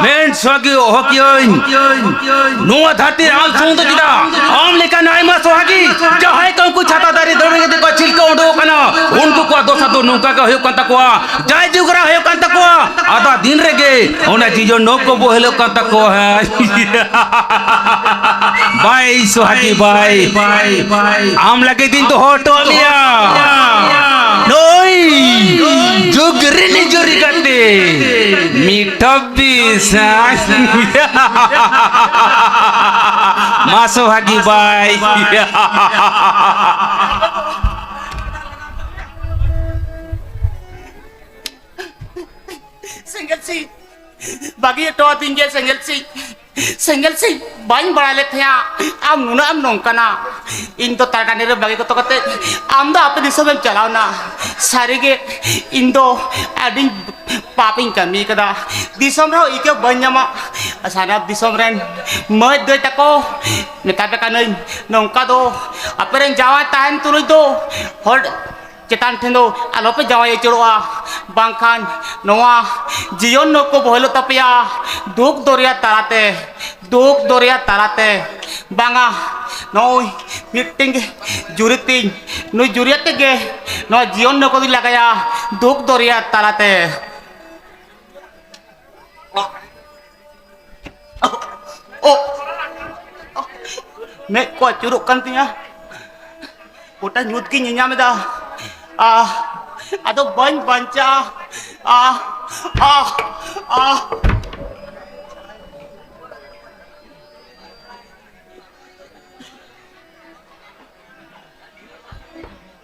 ᱢᱮᱱ ᱥᱚᱦᱟᱜᱤ, ᱚᱦᱚ ᱠᱤᱭᱟᱹᱧ᱾ ᱱᱚᱣᱟ ᱫᱷᱟᱹᱨᱛᱤ ᱨᱮ ᱟᱢ ᱥᱩᱢᱩᱝ ᱫᱚ ᱪᱮᱫᱟᱜ? ᱟᱢ ᱞᱮᱠᱟᱱ ᱟᱭᱢᱟ ᱥᱚᱦᱟᱜᱤ, ᱡᱟᱦᱟᱸᱭ ᱠᱚ ᱩᱱᱠᱩ ᱪᱷᱟᱛᱟ ᱫᱟᱨᱮ ᱫᱟᱹᱲᱤ ᱠᱟᱛᱮ ᱠᱚ ᱪᱷᱤᱞᱠᱟᱹᱣ ᱩᱰᱩᱠ ᱟᱠᱟᱱᱟ, ᱩᱱᱠᱩ ᱠᱚᱣᱟᱜ ᱫᱚᱥᱟ ᱫᱚ ᱱᱚᱝᱠᱟ ᱜᱮ ᱦᱩᱭᱩᱜ ᱠᱟᱱ ᱛᱟᱠᱚᱣᱟ᱾ ᱡᱟᱭ ᱡᱩᱜᱽ ᱨᱮ ᱦᱩᱭᱩᱜ ᱠᱟᱱ ᱛᱟᱠᱚᱣᱟ, ᱟᱫᱚ ᱫᱤᱱ ᱨᱮᱜᱮ ᱚᱱᱟ ᱡᱤᱭᱚᱱ ᱱᱚᱠ ᱠᱚ ᱵᱚᱦᱮᱞᱚᱜ ᱠᱟᱱ ᱛᱟᱠᱚᱣᱟ᱾ ᱦᱮᱸ᱾ ᱵᱟᱭ ᱥᱚᱦᱟᱜᱤ ᱵᱟᱭ, ᱟᱢ ᱞᱟᱹᱜᱤᱫ ᱤᱧ ᱫᱚᱦᱚ ᱦᱚᱴᱚ ᱟᱫ ᱢᱮᱭᱟ ᱱᱩᱭ ᱡᱩᱜᱽ ᱨᱤᱱᱤᱡ ᱡᱩᱨᱤ ᱜᱟᱛᱮ ᱢᱤᱫ ᱴᱷᱟᱯ ᱵᱤᱥ᱾ ᱢᱟ ᱥᱚᱦᱟᱜᱤ ᱵᱟᱭ᱾ ᱥᱮᱸᱜᱮᱞ ᱥᱤ, ᱵᱟᱹᱜᱤ ᱦᱚᱴᱚ ᱟᱹᱫᱤᱧ ᱜᱮ ᱥᱮᱸᱜᱮᱞ ᱥᱤ᱾ ᱥᱮᱸᱜᱮᱞ ᱥᱤ, ᱵᱟᱹᱧ ᱵᱟᱲᱟᱭ ᱞᱮᱫ ᱛᱟᱦᱮᱸᱜᱼᱟ ᱟᱢ ᱱᱩᱱᱟᱹᱜ ᱮᱢ ᱱᱚᱝᱠᱟᱱᱟ᱾ ᱤᱧ ᱫᱚ ᱛᱟᱨᱟ ᱴᱟᱺᱰᱤ ᱨᱮ ᱵᱟᱹᱜᱤ ᱠᱚᱛᱚ ᱠᱟᱛᱮ ᱟᱢ ᱫᱚ ᱟᱯᱮ ᱫᱤᱥᱚᱢ ᱮᱢ ᱪᱟᱞᱟᱣᱱᱟ᱾ ᱥᱟᱹᱨᱤᱜᱮ ᱤᱧ ᱫᱚ ᱟᱹᱰᱤ ᱯᱟᱯ ᱤᱧ ᱠᱟᱹᱢᱤ ᱠᱟᱫᱟ᱾ ᱫᱤᱥᱚᱢ ᱨᱮᱦᱚᱸ ᱤᱠᱟᱹ ᱵᱟᱹᱧ ᱧᱟᱢᱟ᱾ ᱥᱟᱱᱟᱢ ᱫᱤᱥᱚᱢ ᱨᱮᱱ ᱢᱟᱹᱭ ᱫᱟᱹᱭ ᱛᱟᱠᱚ, ᱢᱮᱛᱟ ᱯᱮ ᱠᱟᱹᱱᱟᱹᱧ, ᱱᱚᱝᱠᱟ ᱫᱚ ᱟᱯᱮ ᱨᱮᱱ ᱡᱟᱶᱟᱭ ᱛᱟᱦᱮᱱ ᱛᱩᱞᱩᱡ ᱫᱚ ᱦᱚᱲ ᱪᱮᱛᱟᱱ ᱴᱷᱮᱱ ᱫᱚ ᱟᱞᱚᱯᱮ ᱡᱟᱶᱟᱭ ᱟᱹᱪᱩᱨᱚᱜᱼᱟ, ᱵᱟᱝᱠᱷᱟᱱ ᱱᱚᱣᱟ ᱡᱤᱭᱚᱱ ᱱᱚᱨᱠᱚ ᱵᱚᱦᱮᱞᱚᱜ ᱛᱟᱯᱮᱭᱟ ᱫᱩᱠ ᱫᱚᱨᱭᱟ ᱛᱟᱞᱟᱛᱮ, ᱫᱩᱠ ᱫᱚᱨᱭᱟ ᱛᱟᱞᱟᱛᱮ᱾ ᱵᱟᱝᱟ, ᱱᱚᱜᱼᱚᱭ ᱢᱤᱫᱴᱮᱱ ᱜᱮ ᱡᱩᱨᱤ ᱛᱤᱧ, ᱱᱩᱭ ᱡᱩᱨᱤ ᱟᱛᱮ ᱜᱮ ᱱᱚᱣᱟ ᱡᱤᱭᱚᱱ ᱱᱚᱨᱠᱚ ᱫᱚᱧ ᱞᱟᱜᱟᱭᱟ ᱫᱩᱠ ᱫᱚᱨᱭᱟ ᱛᱟᱞᱟᱛᱮ᱾ ᱚ, ᱢᱮᱫ ᱠᱚ ᱟᱹᱪᱩᱨᱚᱜ ᱠᱟᱱ ᱛᱤᱧᱟ, ᱜᱚᱴᱟ ᱧᱩᱛ ᱜᱤᱧ ᱧᱮᱧᱟᱢ ᱮᱫᱟ᱾ ᱟ, ᱟᱫᱚ ᱵᱟᱹᱧ ᱵᱟᱧᱪᱟᱜᱼᱟ᱾ ᱟ, ᱟ, ᱟ᱾